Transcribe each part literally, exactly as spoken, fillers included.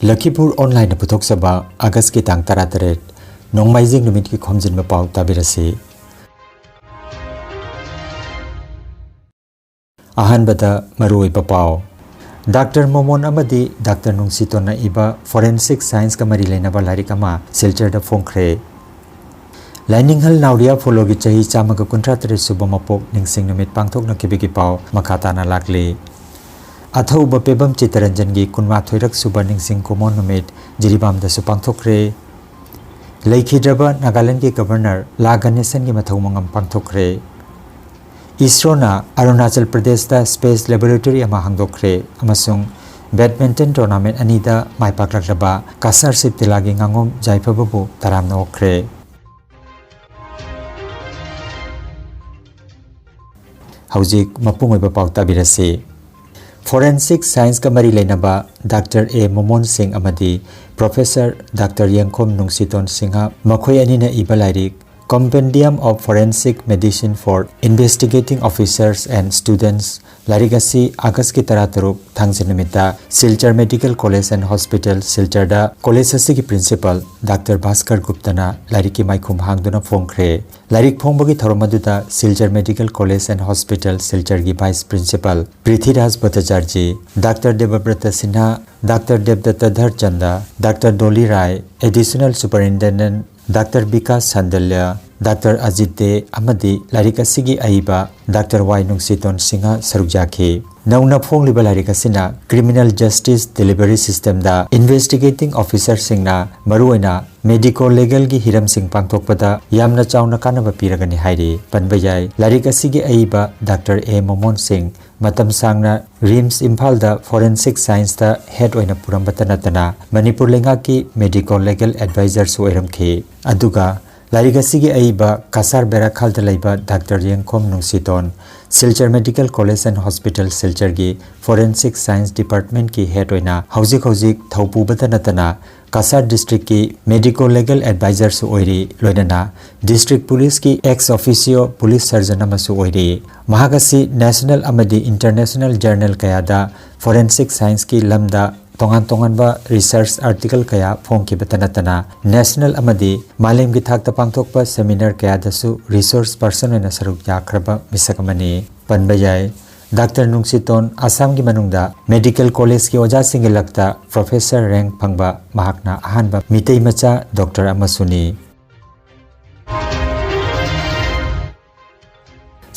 ꯂꯈꯤꯄꯨꯔ ꯑꯣꯟꯂꯥꯏꯟꯅ ꯄꯨꯊꯣꯛꯆꯕ ꯑꯥꯒꯁꯀꯤ ꯇꯥꯡ ꯇꯔꯥꯇꯔꯦꯠ, ꯅꯣꯡꯃꯥꯏꯖꯤꯡ ꯅꯨꯃꯤꯠꯀꯤ ꯈꯣꯝꯖꯤꯟꯕ ꯄꯥꯎ ꯇꯥꯕꯤꯔꯁꯤ꯫ ꯑꯍꯥꯟꯕꯗ ꯃꯔꯨꯑꯣꯏꯕ ꯄꯥꯎ꯫ ꯗꯥꯛꯇꯔ ꯃꯣꯃꯣꯟ ꯑꯃꯗꯤ ꯗꯥꯛꯇꯔ ꯅꯨꯡꯁꯤꯇꯣꯟꯅ ꯏꯕ ꯐꯣꯔꯦꯟꯁꯤꯛ ꯁꯥꯏꯟꯁꯀ ꯃꯔꯤ ꯂꯩꯅꯕ ꯂꯥꯏꯔꯤꯛ ꯑꯃ ꯁꯤꯜꯆꯔꯗ ꯐꯣꯡꯈ꯭ꯔꯦ꯫ ꯂꯥꯏꯅꯤꯡꯍꯜ ꯅꯥꯎꯔꯤꯌꯥ ꯐꯣꯂꯣꯒꯤ ꯆꯍꯤ ꯆꯥꯝꯃꯒ ꯀꯨꯟꯊ꯭ꯔꯥ ꯇꯔꯦꯠ ꯁꯨꯕ ꯃꯄꯣꯛ ꯅꯤꯡꯁꯤꯡ ꯅꯨꯃꯤꯠ ꯄꯥꯡꯊꯣꯛꯅꯈꯤꯕꯒꯤ ꯄꯥꯎ ꯃꯈꯥ ꯇꯥꯅ ꯂꯥꯛꯂꯤ꯫ ꯑꯊꯧꯕ ꯄꯦꯕꯝ ꯆꯤꯠꯇꯔꯟꯖꯟꯒꯤ ꯀꯨꯟꯃꯥꯊꯣꯏꯔꯛ ꯁꯨꯕ ꯅꯤꯡꯁꯤꯡ ꯀꯨꯃꯣꯟ ꯅꯨꯃꯤꯠ ꯖꯤꯔꯤꯕꯥꯝꯗꯁꯨ ꯄꯥꯡꯊꯣꯛꯈ꯭ꯔꯦ꯫ ꯂꯩꯈꯤꯗ꯭ꯔꯕ ꯅꯥꯒꯥꯂꯦꯟꯗꯒꯤ ꯒꯕꯔꯅꯔ ꯂꯥ ꯒꯅꯦꯁꯟꯒꯤ ꯃꯊꯧ ꯃꯉꯝ ꯄꯥꯡꯊꯣꯛꯈ꯭ꯔꯦ꯫ ꯏꯁꯔꯣꯅ ꯑꯔꯨꯅꯥꯆꯜ ꯄ꯭ꯔꯗꯦꯁꯇ ꯁ꯭ꯄꯦꯁ ꯂꯦꯕꯣꯔꯦꯇꯣꯔꯤ ꯑꯃ ꯍꯥꯡꯗꯣꯛꯈ꯭ꯔꯦ ꯑꯃꯁꯨꯡ ꯕꯦꯗꯃꯤꯟꯇꯟ ꯇꯣꯔꯅꯥꯃꯦꯟꯠ ꯑꯅꯤꯗ ꯃꯥꯏ ꯄꯥꯛꯂꯛꯂꯕ ꯀꯁꯥꯔ ꯁꯤꯞꯇꯤꯂꯥꯒꯤ ꯉꯥꯉꯣꯝ ꯌꯥꯏꯐꯕꯕꯨ ꯇꯔꯥꯝꯅ ꯑꯣꯛꯈ꯭ꯔꯦ꯫ ꯍꯧꯖꯤꯛ ꯃꯄꯨꯡ ꯑꯣꯏꯕ ꯄꯥꯎ ꯇꯥꯕꯤꯔꯁꯤ꯫ ꯐꯣꯔꯦꯟꯁꯤꯛ ꯁꯥꯏꯟꯁꯀ ꯃꯔꯤ ꯂꯩꯅꯕ ꯗꯥꯛꯇꯔ ꯑꯦ ꯃꯣꯃꯣꯟ ꯁꯤꯡ ꯑꯃꯗꯤ ꯄ꯭ꯔꯣꯐꯦꯁꯔ ꯗꯥꯛꯇꯔ ꯌꯦꯡꯈꯣꯝ ꯅꯨꯡꯁꯤꯇꯣꯟ ꯁꯤꯡꯍ, ꯃꯈꯣꯏ ꯑꯅꯤꯅ ꯏꯕ ꯂꯥꯏꯔꯤꯛ Compendium of Forensic Medicine for Investigating Officers and Students, ꯂꯥꯏꯔꯤꯛ ꯑꯁꯤ ꯑꯥꯒꯁꯀꯤ ꯇꯔꯥꯇꯔꯨꯛ, ꯊꯥꯡꯖ ꯅꯨꯃꯤꯠꯇ Silchar medical college and hospital ꯁꯤꯜꯆꯔꯗ ꯀꯣꯂꯦꯖ ꯑꯁꯤꯒꯤ ꯄ꯭ꯔꯤꯟꯁꯤꯄꯥꯜ ꯗꯥꯛꯇꯔ ꯚꯥꯁꯀꯔ ꯒꯨꯞꯇꯅ ꯂꯥꯏꯔꯤꯛꯀꯤ ꯃꯥꯏꯈꯨꯝ ꯍꯥꯡꯗꯨꯅ ꯐꯣꯡꯈ꯭ꯔꯦ꯫ ꯂꯥꯏꯔꯤꯛ ꯐꯣꯡꯕꯒꯤ ꯊꯧꯔꯝ ꯑꯗꯨꯗ Silchar medical college and hospital ꯁꯤꯜꯆꯔꯒꯤ vice principal Prithviraj Bhattacharjee, doctor Debabrata Sinha, doctor Debdatta Dharchand, doctor Doli Rai, additional superintendent doctor Bikash Sandilya, doctor Ajit De ꯑꯃꯗꯤ ꯂꯥꯏꯔꯤꯛ ꯑꯁꯤꯒꯤ ꯑꯏꯕ ꯗꯥꯛꯇꯔ ꯋꯥꯏ ꯅꯨꯡꯁꯤꯇꯣꯟ ꯁꯤꯡꯍ ꯁꯔꯨꯛ ꯌꯥꯈꯤ꯫ ꯅꯧꯅ ꯐꯣꯡꯂꯤꯕ ꯂꯥꯏꯔꯤꯛ ꯑꯁꯤꯅ ꯀ꯭ꯔꯤꯃꯤꯅꯦꯜ ꯖꯁꯇꯤꯁ ꯗꯦꯂꯤꯚꯔꯤ ꯁꯤꯁꯇꯦꯝꯗ ꯏꯟꯚꯦꯁꯇꯤꯒꯦꯇꯤꯡ ꯑꯣꯐꯤꯁꯔꯁꯤꯡꯅ ꯃꯔꯨꯑꯣꯏꯅ ꯃꯦꯗꯤꯀꯣ ꯂꯤꯒꯦꯜꯒꯤ ꯍꯤꯔꯝꯁꯤꯡ ꯄꯥꯡꯊꯣꯛꯄꯗ ꯌꯥꯝꯅ ꯆꯥꯎꯅ ꯀꯥꯟꯅꯕ ꯄꯤꯔꯒꯅꯤ ꯍꯥꯏꯔꯤ꯫ ꯄꯟꯕ ꯌꯥꯏ, ꯂꯥꯏꯔꯤꯛ ꯑꯁꯤꯒꯤ ꯑꯏꯕ ꯗꯥꯛꯇꯔ ꯑꯦ ꯃꯣꯃꯣꯟ ꯁꯤꯡ ꯃꯇꯝ ꯁꯥꯡꯅ ꯔꯤꯝꯁ ꯏꯝꯐꯥꯜꯗ ꯐꯣꯔꯦꯟꯁꯤꯛ ꯁꯥꯏꯟꯁꯇ ꯍꯦꯗ ꯑꯣꯏꯅ ꯄꯨꯔꯝꯕꯇ ꯅꯠꯇꯅ ꯃꯅꯤꯄꯨꯔ ꯂꯩꯉꯥꯛꯀꯤ ꯃꯦꯗꯤꯀꯣ ꯂꯤꯒꯦꯜ ꯑꯦꯗꯚꯥꯏꯖꯔꯁꯨ ꯑꯣꯏꯔꯝꯈꯤ꯫ ꯑꯗꯨꯒ ꯂꯥꯏꯔꯤꯛ ꯑꯁꯤꯒꯤ ꯑꯏꯕ ꯀꯁꯥꯔ ꯕꯦꯔꯥꯈꯥꯜꯗ ꯂꯩꯕ doctor Yengkhom Nungshiton, Silchar medical college and hospital ꯁꯤꯜꯆꯔꯒꯤ ꯐꯣꯔꯦꯟꯁꯤꯛ ꯁꯥꯏꯟꯁ ꯗꯤꯄꯥꯔꯠꯃꯦꯟꯠꯀꯤ ꯍꯦꯗ ꯑꯣꯏꯅ ꯍꯧꯖꯤꯛ ꯍꯧꯖꯤꯛ ꯊꯧ ꯄꯨꯕꯇ ꯅꯠꯇꯅ ꯀꯁꯥꯔ ꯗꯤꯁꯇ꯭ꯔꯤꯛꯀꯤ ꯃꯦꯗꯤꯀꯣ ꯂꯤꯒꯦꯜ ꯑꯦꯗꯚꯥꯏꯖꯔꯁꯨ ꯑꯣꯏꯔꯤ꯫ ꯂꯣꯏꯅꯅ ꯗꯤꯁꯇ꯭ꯔꯤꯛ ꯄꯨꯂꯤꯁꯀꯤ ꯑꯦꯛꯁ ꯑꯣꯐꯤꯁꯤꯌꯣ ꯄꯨꯂꯤꯁ ꯁꯔꯖꯟ ꯑꯃꯁꯨ ꯑꯣꯏꯔꯤ꯫ ꯃꯍꯥꯛ ꯑꯁꯤ ꯅꯦꯁꯅꯦꯜ ꯑꯃꯗꯤ ꯏꯟꯇꯔꯅꯦꯁꯅꯦꯜ ꯖꯔꯅꯦꯜ ꯀꯌꯥꯗ ꯐꯣꯔꯦꯟꯁꯤꯛ ꯁꯥꯏꯟꯁꯀꯤ ꯂꯝꯗ ꯇꯣꯉꯥꯟ ꯇꯣꯉꯥꯟꯕ research article ꯀꯌꯥ ꯐꯣꯡꯈꯤꯕꯇ ꯅꯠꯇꯅ national ꯑꯃꯗꯤ ꯃꯥꯂꯦꯝꯒꯤ ꯊꯥꯛꯇ ꯄꯥꯡꯊꯣꯛꯄ seminar ꯀꯌꯥꯗꯁꯨ resource person ꯑꯣꯏꯅ ꯁꯔꯨꯛ ꯌꯥꯈ꯭ꯔꯕ ꯃꯤꯁꯛ ꯑꯃꯅꯤ꯫ ꯄꯟꯕ ꯌꯥꯏ, ꯗꯥꯛꯇꯔ ꯅꯨꯡꯁꯤꯇꯣꯟ ꯑꯁꯥꯝꯒꯤ ꯃꯅꯨꯡꯗ medical collegeꯀꯤ ꯑꯣꯖꯥꯁꯤꯡꯒꯤ ꯂꯛꯇ professor rank ꯐꯪꯕ ꯃꯍꯥꯛꯅ ꯑꯍꯥꯟꯕ ꯃꯤꯇꯩ ꯃꯆꯥ doctor ꯑꯃꯁꯨꯅꯤ꯫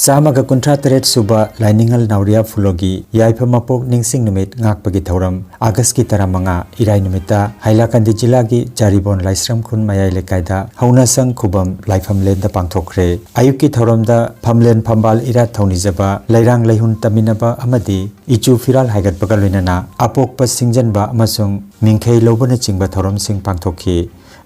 ꯆꯥꯝꯃꯒ ꯀꯨꯟꯊ꯭ꯔꯥ ꯇꯔꯦꯠ ꯁꯨꯕ ꯂꯥꯏꯅꯤꯡꯉꯜ ꯅꯥꯎꯔꯤꯌꯥ ꯐꯨꯂꯣꯒꯤ ꯌꯥꯏꯐ ꯃꯄꯣꯛ ꯅꯤꯡꯁꯤꯡ ꯅꯨꯃꯤꯠ ꯉꯥꯛꯄꯒꯤ ꯊꯧꯔꯝ Augustꯀꯤ ꯇꯔꯥꯃꯉꯥ, ꯏꯔꯥꯏ ꯅꯨꯃꯤꯠꯇ ꯍꯥꯏꯂꯥꯀꯟꯗꯤ ꯖꯤꯂꯥꯒꯤ ꯖꯥꯔꯤꯕꯣꯟ ꯂꯥꯏꯁ꯭ꯔꯝ ꯈꯨꯟ ꯃꯌꯥꯏ ꯂꯩꯀꯥꯏꯗ ꯍꯧꯅꯁꯪ ꯈꯨꯕꯝ ꯂꯥꯏꯐꯝꯂꯦꯟꯗ ꯄꯥꯡꯊꯣꯛꯈ꯭ꯔꯦ꯫ ꯑꯌꯨꯛꯀꯤ ꯊꯧꯔꯝꯗ ꯐꯝꯂꯦꯟ ꯐꯝꯕꯥꯜ ꯏꯔꯥꯠ ꯊꯧꯅꯤꯖꯕ, ꯂꯩꯔꯥꯡ ꯂꯩꯍꯨꯟ ꯇꯝꯃꯤꯟꯅꯕ ꯑꯃꯗꯤ ꯏꯆꯨ ꯐꯤꯔꯥꯜ ꯍꯥꯏꯒꯠꯄꯒ ꯂꯣꯏꯅꯅ ꯑꯄꯣꯛꯄ ꯁꯤꯡꯖꯟꯕ ꯑꯃꯁꯨꯡ ꯃꯤꯡꯈꯩ ꯂꯧꯕꯅꯆꯤꯡꯕ ꯊꯧꯔꯝꯁꯤꯡ ꯄꯥꯡꯊꯣꯛꯈꯤ꯫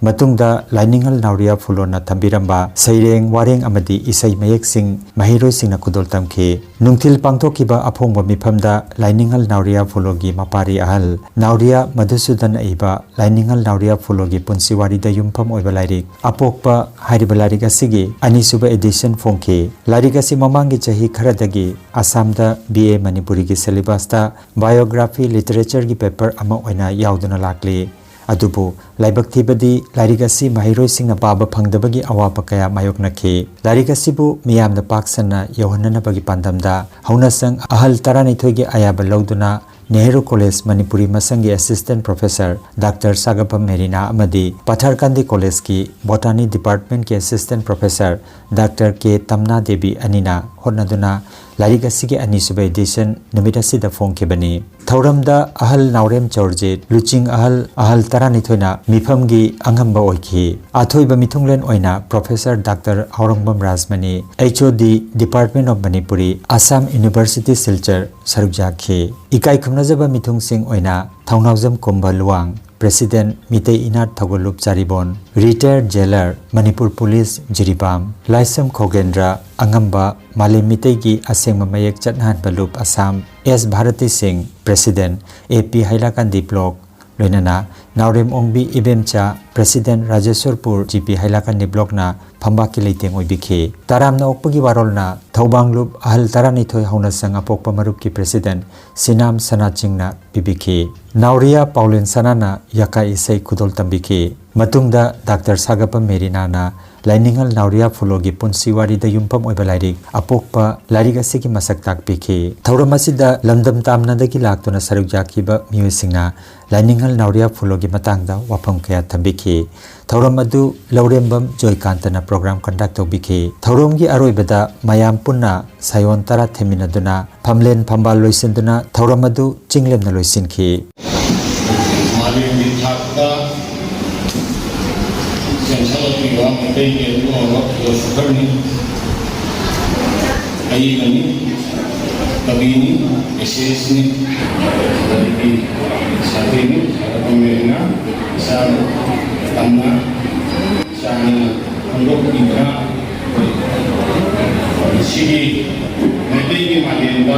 ꯃꯇꯨꯡꯗ ꯂꯥꯏꯅꯤꯡꯉꯜ ꯅꯥꯎꯔꯤꯌꯥ ꯐꯨꯂꯣꯅ ꯊꯝꯕꯤꯔꯝꯕ ꯁꯩꯔꯦꯡ, ꯋꯥꯔꯦꯡ ꯑꯃꯗꯤ ꯏꯁꯩ ꯃꯌꯦꯛꯁꯤꯡ ꯃꯍꯩꯔꯣꯏꯁꯤꯡꯅ ꯈꯨꯗꯣꯜ ꯇꯝꯈꯤ꯫ ꯅꯨꯡꯊꯤꯜ ꯄꯥꯡꯊꯣꯛꯈꯤꯕ ꯑꯐꯣꯡꯕ ꯃꯤꯐꯝꯗ ꯂꯥꯏꯅꯤꯡꯉꯜ ꯅꯥꯎꯔꯤꯌꯥ ꯐꯨꯂꯣꯒꯤ ꯃꯄꯥꯔꯤ ꯑꯍꯜ ꯅꯥꯎꯔꯤꯌꯥ ꯃꯙꯨꯁꯨꯗꯟꯅ ꯏꯕ ꯂꯥꯏꯅꯤꯡꯉꯜ ꯅꯥꯎꯔꯤꯌꯥ ꯐꯨꯂꯣꯒꯤ ꯄꯨꯟꯁꯤ ꯋꯥꯔꯤꯗ ꯌꯨꯝꯐꯝ ꯑꯣꯏꯕ ꯂꯥꯏꯔꯤꯛ ꯑꯄꯣꯛꯄ ꯍꯥꯏꯔꯤꯕ ꯂꯥꯏꯔꯤꯛ ꯑꯁꯤꯒꯤ ꯑꯅꯤꯁꯨꯕ edition ꯐꯣꯡꯈꯤ꯫ ꯂꯥꯏꯔꯤꯛ ꯑꯁꯤ ꯃꯃꯥꯡꯒꯤ ꯆꯍꯤ ꯈꯔꯗꯒꯤ ꯑꯁꯥꯝꯗ B A ꯃꯅꯤꯄꯨꯔꯤꯒꯤ syllabusꯇ biography literatureꯒꯤ paper ꯑꯃ ꯑꯣꯏꯅ ꯌꯥꯎꯗꯨꯅ ꯂꯥꯛꯂꯤ꯫ ꯑꯗꯨꯕꯨ ꯂꯥꯏꯕꯛ ꯊꯤꯕꯗꯤ ꯂꯥꯏꯔꯤꯛ ꯑꯁꯤ ꯃꯍꯩꯔꯣꯏꯁꯤꯡꯅ ꯄꯥꯕ ꯐꯪꯗꯕꯒꯤ ꯑꯋꯥꯕ ꯀꯌꯥ ꯃꯥꯌꯣꯛꯅꯈꯤ꯫ ꯂꯥꯏꯔꯤꯛ ꯑꯁꯤꯕꯨ ꯃꯤꯌꯥꯝꯗ ꯄꯥꯛ ꯁꯟꯅ ꯌꯧꯍꯟꯅꯅꯕꯒꯤ ꯄꯥꯟꯗꯝꯗ ꯍꯧꯅꯁꯪ ꯑꯍꯜ ꯇꯔꯥꯅꯤꯊꯣꯏꯒꯤ ꯑꯌꯥꯕ ꯂꯧꯗꯨꯅ ꯅꯦꯍꯔꯨ ꯀꯣꯂꯦꯖ ꯃꯅꯤꯄꯨꯔꯤ ꯃꯁꯪꯒꯤ assistant professor doctor Sagapham Merina ꯑꯃꯗꯤ ꯄꯊꯔꯀꯥꯟꯗꯤ ꯀꯣꯂꯦꯖꯀꯤ botany departmentꯀꯤ assistant professor doctor K Tamna Devi ꯑꯅꯤꯅ ꯍꯣꯠꯅꯗꯨꯅ ꯂꯥꯏꯔꯤꯛ ꯑꯁꯤꯒꯤ ꯑꯅꯤꯁꯨꯕ edition ꯅꯨꯃꯤꯠ ꯑꯁꯤꯗ ꯐꯣꯡꯈꯤꯕꯅꯤ꯫ ꯊꯧꯔꯝꯗ ꯑꯍꯜ ꯅꯥꯎꯔꯦꯝ ꯆꯧꯔꯖꯤꯠ, ꯂꯨꯆꯤꯡ ꯑꯍꯜ, ꯑꯍꯜ ꯇꯔꯥꯅꯤꯊꯣꯏꯅ ꯃꯤꯐꯝꯒꯤ ꯑꯉꯝꯕ ꯑꯣꯏꯈꯤ꯫ ꯑꯊꯣꯏꯕ ꯃꯤꯊꯨꯡꯂꯦꯟ ꯑꯣꯏꯅ professor doctor Aurangbam Rajmani, H O D, Department of Manipuri, Assam University, Silchar, ꯁꯔꯨꯛ ꯌꯥꯈꯤ꯫ ꯏꯀꯥꯏ ꯈꯨꯝꯅꯖꯕ ꯃꯤꯊꯨꯡꯁꯤꯡ ꯑꯣꯏꯅ ꯊꯧꯅꯥꯎꯖꯝ ꯀꯨꯝꯕ ꯂꯨꯋꯥꯡ, President, ꯃꯤꯇꯩ ꯏꯅꯥꯠ ꯊꯧꯒꯜꯂꯨꯞ ꯆꯥꯔꯤꯕꯣꯟ, retired jailer, Manipur police, Jiribam, Laishram Khogendra, Angamba, ꯃꯥꯂꯦꯝ ꯃꯤꯇꯩꯒꯤ ꯑꯁꯦꯡꯕ ꯃꯌꯦꯛ ꯆꯠꯅꯍꯟꯕ ꯂꯨꯞ ꯑꯁꯥꯝ, S ꯚꯥꯔꯇꯤ ꯁꯤꯡ, President, A P ꯍꯥꯏꯂꯥꯀꯥꯟꯗꯤ block, ꯂꯣꯏꯅꯅ ꯅꯥꯎꯔꯦꯝ ꯑꯣꯡꯕꯤ ꯏꯕꯦꯝꯆꯥ, ꯄ꯭ꯔꯦꯁꯤꯗꯦꯟ, ꯔꯥꯖꯦꯁ꯭ꯋꯔꯄꯨꯔ ꯖꯤ ꯄꯤ ꯍꯥꯏꯂꯥꯀꯟꯗꯤ ꯕ꯭ꯂꯣꯛꯅ ꯐꯝꯕꯥꯛꯀꯤ ꯂꯩꯇꯦꯡ ꯑꯣꯏꯕꯤꯈꯤ꯫ ꯇꯔꯥꯝꯅ ꯑꯣꯛꯄꯒꯤ ꯋꯥꯔꯣꯜꯅ ꯊꯧꯕꯥꯡꯂꯨꯞ ꯑꯍꯜ ꯇꯔꯥꯅꯤꯊꯣꯏ ꯍꯧꯅꯁꯪ ꯑꯄꯣꯛꯄ ꯃꯔꯨꯞꯀꯤ ꯄ꯭ꯔꯦꯁꯤꯗꯦꯟ ꯁꯤꯅꯥꯝ ꯁꯅꯥꯆꯤꯡꯅ ꯄꯤꯕꯤꯈꯤ꯫ ꯅꯥꯎꯔꯤꯌꯥ ꯄꯥꯎꯂꯦꯟ ꯁꯅꯥꯅ ꯌꯥꯀꯥ ꯏꯁꯩ ꯈꯨꯗꯣꯜ ꯇꯝꯕꯤꯈꯤ꯫ ꯃꯇꯨꯡꯗ ꯗꯥꯛꯇꯔ ꯁꯥꯒꯞꯄꯝ ꯃꯦꯔꯤꯅꯥꯅ ꯂꯥꯏꯅꯤꯡꯍꯜ ꯅꯥꯎꯔꯤꯌꯥ ꯐꯨꯂꯣꯒꯤ ꯄꯨꯟꯁꯤ ꯋꯥꯔꯤꯗ ꯌꯨꯝꯐꯝ ꯑꯣꯏꯕ ꯂꯥꯏꯔꯤꯛ ꯑꯄꯣꯛꯄ ꯂꯥꯏꯔꯤꯛ ꯑꯁꯤꯒꯤ ꯃꯁꯛ ꯇꯥꯛꯄꯤꯈꯤ꯫ ꯊꯧꯔꯝ ꯑꯁꯤꯗ ꯂꯝꯗꯝ ꯇꯥꯝꯅꯗꯒꯤ ꯂꯥꯛꯇꯨꯅ ꯁꯔꯨꯛ ꯌꯥꯈꯤꯕ ꯃꯤꯑꯣꯏꯁꯤꯡꯅ ꯂꯥꯏꯅꯤꯡꯍꯜ ꯅꯥꯎꯔꯤꯌꯥ ꯐꯨꯂꯣꯒꯤ ꯃꯇꯥꯡꯗ ꯋꯥꯐꯝ ꯀꯌꯥ ꯊꯝꯕꯤꯈꯤ꯫ ꯊꯧꯔꯝ ꯑꯗꯨ ꯂꯧꯔꯦꯝꯕꯝ ꯖꯣꯏꯀꯥꯟꯇꯅ ꯄ꯭ꯔꯣꯒ꯭ꯔꯥꯝ ꯀꯟꯗꯛ ꯇꯧꯕꯤꯈꯤ꯫ ꯊꯧꯔꯝꯒꯤ ꯑꯔꯣꯏꯕꯗ ꯃꯌꯥꯝ ꯄꯨꯟꯅ ꯁꯥꯌꯣꯟ ꯇꯔꯥ ꯊꯦꯝꯃꯤꯟꯅꯗꯨꯅ ꯐꯝꯂꯦꯟ ꯐꯝꯕꯥꯜ ꯂꯣꯏꯁꯤꯟꯗꯨꯅ ꯊꯧꯔꯝ ꯑꯗꯨ ꯆꯤꯡꯂꯦꯝꯅ ꯂꯣꯏꯁꯤꯟꯈꯤ꯫ ꯃꯥꯂꯦꯝꯒꯤ ꯊꯥꯛꯇ ꯆꯦꯟꯊꯔꯛꯂꯤꯕ ꯃꯩꯇꯩꯒꯤ ꯑꯔꯤꯕ ꯐꯤꯂꯣꯁꯣꯐꯔꯅꯤ, ꯑꯏꯕꯅꯤ, ꯀꯕꯤꯅꯤ, ꯑꯦꯁꯦꯁꯅꯤ, ꯑꯗꯒꯤ ꯁꯥꯟꯇꯤꯅꯤ, ꯁꯥꯟꯇꯤ ꯃꯦꯔꯤꯅꯥ, ꯏꯆꯥꯅ ꯇꯝꯅ ꯆꯥꯡꯅ ꯐꯣꯡꯗꯣꯛꯄꯤꯗꯨꯅ ꯉꯁꯤꯒꯤ ꯃꯩꯇꯩꯒꯤ ꯃꯥꯂꯦꯝꯗ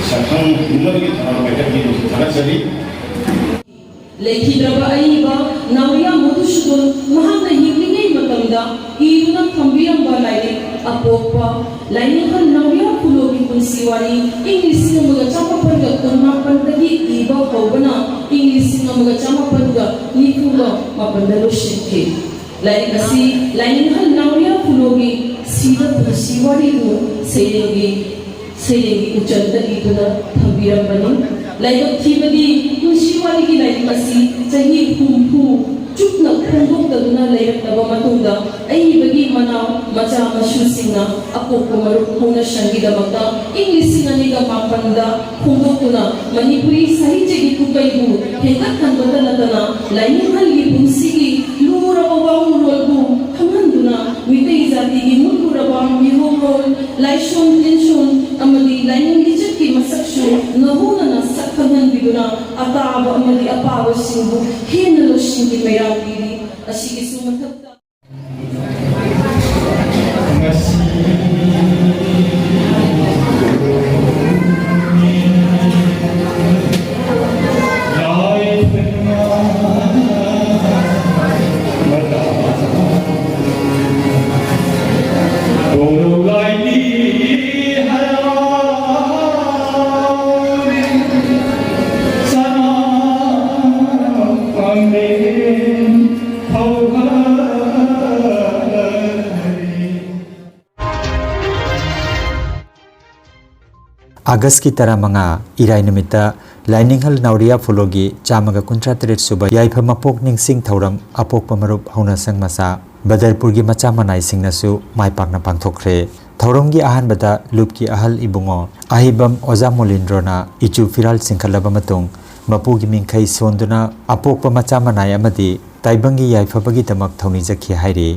ꯁꯛꯈꯪ ꯍꯤꯡꯅꯕꯒꯤ ꯊꯧꯔꯥꯡ ꯄꯥꯏꯈꯠꯄꯤꯕꯁꯨ ꯊꯥꯒꯠꯆꯔꯤ꯫ ꯂꯩꯈꯤꯗ꯭ꯔꯕ ꯑꯏꯕ ꯅꯥꯎꯔꯤꯌꯥ ꯃꯙꯨꯁꯨꯗꯟ ꯃꯍꯥꯛꯅ ꯍꯤꯡꯂꯤꯉꯩ ꯃꯇꯝꯗ ꯏꯗꯨꯅ ꯊꯝꯕꯤꯔꯝꯕ ꯂꯥꯏꯔꯤꯛ ꯑꯄꯣꯛꯄ ꯂꯥꯏꯅꯤꯡꯍꯜ ꯅꯥꯎꯔꯤꯌꯥ ꯈꯨꯂꯣꯒꯤ ꯄꯨꯟꯁꯤ ꯋꯥꯔꯤ ꯏꯪ ꯂꯤꯁꯤꯡ ꯑꯃꯒ ꯆꯥꯃꯥꯄꯟꯒ ꯀꯨꯟꯃꯥꯄꯟꯗꯒꯤ ꯏꯕ ꯍꯧꯕꯅ ꯏꯪ ꯂꯤꯁꯤꯡ ꯑꯃꯒ ꯆꯥꯃꯥꯄꯟꯒ ꯅꯤꯐꯨꯒ ꯃꯥꯄꯟꯗ ꯂꯣꯏꯁꯤꯟꯈꯤ꯫ ꯂꯥꯏꯔꯤꯛ ꯑꯁꯤ ꯂꯥꯏꯅꯤꯡꯍꯜ ꯅꯥꯎꯔꯤꯌꯥ ꯈꯨꯂꯣꯒꯤ ꯁꯤꯕ ꯄꯨꯟꯁꯤ ꯋꯥꯔꯤꯕꯨ ꯁꯩꯔꯦꯡꯒꯤ ꯁꯩꯔꯦꯡꯒꯤ ꯎꯆꯟꯗ ꯏꯗꯨꯅ ꯊꯝꯕꯤꯔꯝꯕꯅꯤ꯫ ꯂꯥꯏꯕꯛ ꯊꯤꯕꯗꯤ ꯄꯨꯟꯁꯤ ꯋꯥꯔꯤꯒꯤ ꯂꯥꯏꯔꯤꯛ ꯑꯁꯤ ꯆꯍꯤ ꯍꯨꯝꯐꯨ ꯆꯨꯞꯅ ꯐꯣꯡꯗꯣꯛꯇꯗꯨꯅ ꯂꯩꯔꯛꯂꯕ ꯃꯇꯨꯡꯗ ꯑꯏꯕꯒꯤ ꯃꯅꯥꯎ ꯃꯆꯥ ꯃꯁꯨꯁꯤꯡꯅ ꯑꯄꯣꯛꯄ ꯃꯔꯨꯞ ꯍꯧꯅꯁꯪꯒꯤꯗꯃꯛꯇ ꯏꯪ ꯂꯤꯁꯤꯡ ꯑꯅꯤꯒ ꯃꯥꯄꯟꯗ ꯐꯣꯡꯗꯣꯛꯇꯨꯅ ꯃꯅꯤꯄꯨꯔꯤ ꯁꯥꯍꯤꯇ꯭ꯌꯒꯤ ꯄꯨꯀꯩꯕꯨ ꯍꯦꯟꯒꯠꯍꯟꯕꯇ ꯅꯠꯇꯅ ꯂꯥꯏꯅꯤꯡꯍꯜꯒꯤ ꯄꯨꯟꯁꯤꯒꯤ ꯂꯨꯔꯕ ꯋꯥꯉꯨꯔꯣꯜꯕꯨ ꯈꯪꯍꯟꯗꯨꯅ ꯃꯤꯇꯩ ꯖꯥꯇꯤꯒꯤ ꯃꯨꯠꯂꯨꯔꯕ ꯃꯤꯍꯧꯔꯣꯜ, ꯂꯥꯏꯁꯣꯟ ꯇꯤꯟꯁꯣꯟ ꯑꯃꯗꯤ ꯂꯥꯏꯅꯤꯡ ꯂꯤꯆꯠꯀꯤ ꯃꯁꯛꯁꯨ ꯅꯧꯍꯧꯅꯅ ꯁꯛ ꯈꯪꯍꯟꯕꯤꯗꯨꯅ ꯑꯇꯥꯕ ꯑꯃꯗꯤ ꯑꯄꯥꯕꯁꯤꯡꯕꯨ ꯍꯦꯟꯅ ꯂꯧꯁꯤꯡꯒꯤ ꯃꯩꯔꯥ ꯄꯤꯔꯤ꯫ ꯑꯁꯤꯒꯤꯁꯨ ꯃꯊꯛꯇ ꯑꯥꯒꯁꯀꯤ ꯇꯔꯥꯃꯉꯥ, ꯏꯔꯥꯏ ꯅꯨꯃꯤꯠꯇ ꯂꯥꯏꯅꯤꯡꯍꯜ ꯅꯥꯎꯔꯤꯌꯥ ꯐꯣꯂꯣꯒꯤ ꯆꯥꯝꯃꯒ ꯀꯨꯟꯊ꯭ꯔꯥ ꯇꯔꯦꯠ ꯁꯨꯕ ꯌꯥꯏꯐ ꯃꯄꯣꯛ ꯅꯤꯡꯁꯤꯡ ꯊꯧꯔꯝ ꯑꯄꯣꯛꯄ ꯃꯔꯨꯞ ꯍꯧꯅꯁꯪ ꯃꯆꯥ ꯕꯗꯔꯄꯨꯔꯒꯤ ꯃꯆꯥ ꯃꯅꯥꯏꯁꯤꯡꯅꯁꯨ ꯃꯥꯏ ꯄꯥꯛꯅ ꯄꯥꯡꯊꯣꯛꯈ꯭ꯔꯦ꯫ ꯊꯧꯔꯝꯒꯤ ꯑꯍꯥꯟꯕꯗ ꯂꯨꯞꯀꯤ ꯑꯍꯜ ꯏꯕꯨꯡꯉꯣ ꯑꯍꯩꯕꯝ ꯑꯣꯖꯥ ꯃꯣꯂꯤꯟꯗ꯭ꯔꯣꯅ ꯏꯆꯨ ꯐꯤꯔꯥꯜ ꯆꯤꯡꯈꯠꯂꯕ ꯃꯇꯨꯡ ꯃꯄꯨꯒꯤ ꯃꯤꯡꯈꯩ ꯁꯣꯟꯗꯨꯅ ꯑꯄꯣꯛꯄ ꯃꯆꯥ ꯃꯅꯥꯏ ꯑꯃꯗꯤ ꯇꯥꯏꯕꯪꯒꯤ ꯌꯥꯏꯐꯕꯒꯤꯗꯃꯛ ꯊꯧꯅꯤꯖꯈꯤ ꯍꯥꯏꯔꯤ꯫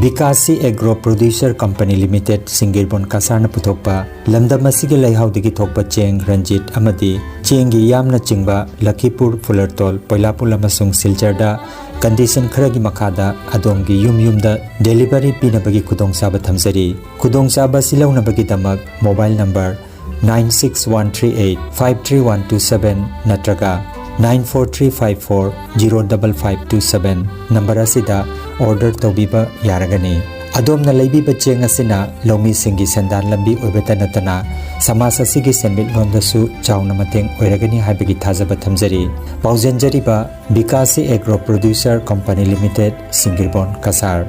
ꯕꯤꯀꯥꯁꯤ ꯑꯦꯒ꯭ꯔꯣ ꯄ꯭ꯔꯣꯗ꯭ꯌꯨꯁꯔ ꯀꯝꯄꯅꯤ ꯂꯤꯃꯤꯇꯦꯗ, ꯁꯤꯡꯒꯤꯔꯕꯣꯟ ꯀꯁꯥꯔꯅ ꯄꯨꯊꯣꯛꯄ ꯂꯝꯗꯝ ꯑꯁꯤꯒꯤ ꯂꯩꯍꯥꯎꯗꯒꯤ ꯊꯣꯛꯄ ꯆꯦꯡ ꯔꯟꯖꯤꯠ ꯑꯃꯗꯤ ꯆꯦꯡꯒꯤ ꯌꯥꯝꯅ ꯆꯤꯡꯕ ꯂꯈꯤꯄꯨꯔ, ꯐꯨꯂꯔꯇꯣꯜ, ꯄꯣꯏꯂꯥꯄꯨꯜ ꯑꯃꯁꯨꯡ ꯁꯤꯜꯆꯔꯗ ꯀꯟꯗꯤꯁꯟ ꯈꯔꯒꯤ ꯃꯈꯥꯗ ꯑꯗꯣꯝꯒꯤ ꯌꯨꯝ ꯌꯨꯝꯗ ꯗꯦꯂꯤꯚꯔꯤ ꯄꯤꯅꯕꯒꯤ ꯈꯨꯗꯣꯡꯆꯥꯕ ꯊꯝꯖꯔꯤ꯫ ꯈꯨꯗꯣꯡꯆꯥꯕ ꯑꯁꯤ ꯂꯧꯅꯕꯒꯤꯗꯃꯛ mobile number nine six one three eight five three one two seven ꯅꯠꯇ꯭ꯔꯒ nine four three five four zero double five two seven number ꯑꯁꯤꯗ ꯑꯣꯔꯗꯔ ꯇꯧꯕꯤꯕ ꯌꯥꯔꯒꯅꯤ꯫ ꯑꯗꯣꯝꯅ ꯂꯩꯕꯤꯕ ꯆꯦꯡ ꯑꯁꯤꯅ ꯂꯧꯃꯤꯁꯤꯡꯒꯤ ꯁꯦꯟꯗꯥꯟ ꯂꯝꯕꯤ ꯑꯣꯏꯕꯇ ꯅꯠꯇꯅ ꯁꯃꯥꯖ ꯑꯁꯤꯒꯤ ꯁꯦꯟꯃꯤꯠꯂꯣꯟꯗꯁꯨ ꯆꯥꯎꯅ ꯃꯇꯦꯡ ꯑꯣꯏꯔꯒꯅꯤ ꯍꯥꯏꯕꯒꯤ ꯊꯥꯖꯕ ꯊꯝꯖꯔꯤ꯫ ꯄꯥꯎꯖꯦꯟꯖꯔꯤꯕ Bikashi agro producer company limited, Singirbon Cachar.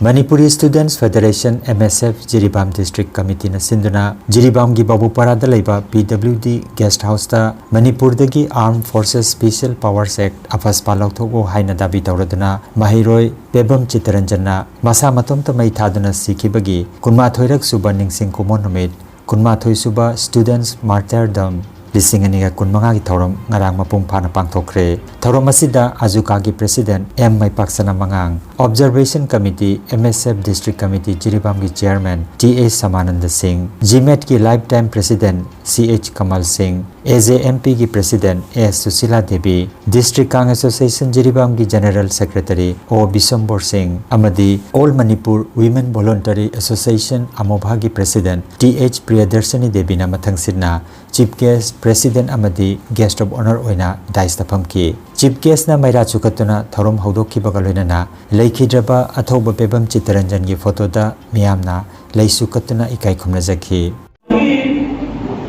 Manipuri students federation, MSF, Jiribam district committee ꯁꯤꯟꯗꯨꯅ ꯖꯤꯔꯤꯕꯥꯝꯒꯤ ꯕꯥꯕꯨꯄꯥꯔꯥꯗ ꯂꯩꯕ PWD ꯒꯦꯁꯠ ꯍꯥꯎꯁꯇ ꯃꯅꯤꯄꯨꯔꯗꯒꯤ Armed Forces Special Powers Act, ꯑꯐꯁꯄꯥ ꯂꯧꯊꯣꯛꯎ ꯍꯥꯏꯅ ꯗꯥꯕꯤ ꯇꯧꯔꯗꯨꯅ ꯃꯍꯩꯔꯣꯏ ꯄꯦꯕꯝ ꯆꯤꯇꯔꯟꯖꯟꯅ ꯃꯁꯥ ꯃꯇꯣꯝꯇ ꯃꯩ ꯊꯥꯗꯨꯅ ꯁꯤꯈꯤꯕꯒꯤ ꯀꯨꯟꯃꯥꯊꯣꯏꯔꯛ ꯁꯨꯕ ꯅꯤꯡꯁꯤꯡ ꯀꯨꯝꯑꯣꯟ ꯅꯨꯃꯤꯠ, ꯀꯨꯟꯃꯥꯊꯣꯏ ꯁꯨꯕ Students Martyrdom ꯂꯤꯁꯤꯡ ꯑꯅꯤꯒ ꯀꯨꯟꯃꯉꯥꯒꯤ ꯊꯧꯔꯝ ꯉꯔꯥꯡ ꯃꯄꯨꯡ ꯐꯥꯅ ꯄꯥꯡꯊꯣꯛꯈ꯭ꯔꯦ꯫ ꯊꯧꯔꯝ ꯑꯁꯤꯗ ꯑꯖꯨꯀꯥꯒꯤ ꯄ꯭ꯔꯦꯁꯤꯗꯦꯟꯠ ꯑꯦꯝ ꯃꯩꯄꯥꯛꯁꯅꯥ ꯃꯉꯥꯡ, Observation Committee, M S F District Committee, ꯖꯤꯔꯤꯕꯥꯝꯒꯤ Chairman T H Samananda Singh, ꯖꯤꯃꯦꯠꯀꯤ Lifetime President C H ꯀꯃꯜ ꯁꯤꯡ, A J M Pꯒꯤ President S Sushila Devi, District Kang Association ꯖꯤꯔꯤꯕꯥꯝꯒꯤ General Secretary O ꯕꯤꯁꯝꯕꯣꯔ ꯁꯤꯡ ꯑꯃꯗꯤ All Manipur Women Voluntary Association ꯑꯃꯣꯚꯥꯒꯤ President T H ꯄ꯭ꯔꯤꯌꯗꯔꯁꯅꯤ ꯗꯦꯕꯤꯅ ꯃꯊꯪꯁꯤꯠꯅ Chief Guest, President ꯑꯃꯗꯤ Guest of Honour ꯑꯣꯏꯅ dais ꯇ ꯐꯝꯈꯤ꯫ Chief Guest ꯅ ꯃꯩꯔꯥ ꯆꯨꯈꯠꯇꯨꯅ ꯊꯧꯔꯝ ꯍꯧꯗꯣꯛꯈꯤꯕꯒ ꯂꯣꯏꯅꯅ ꯂꯩꯈꯤꯗ꯭ꯔꯕ ꯑꯊꯧꯕ ꯄꯦꯕꯝ ꯆꯤꯠꯇꯔꯟꯖꯟꯒꯤ photo ꯗ ꯃꯤꯌꯥꯝꯅ ꯂꯩꯁꯨ ꯀꯠꯇꯨꯅ ꯏꯀꯥꯏ ꯈꯨꯝꯅꯖꯈꯤ꯫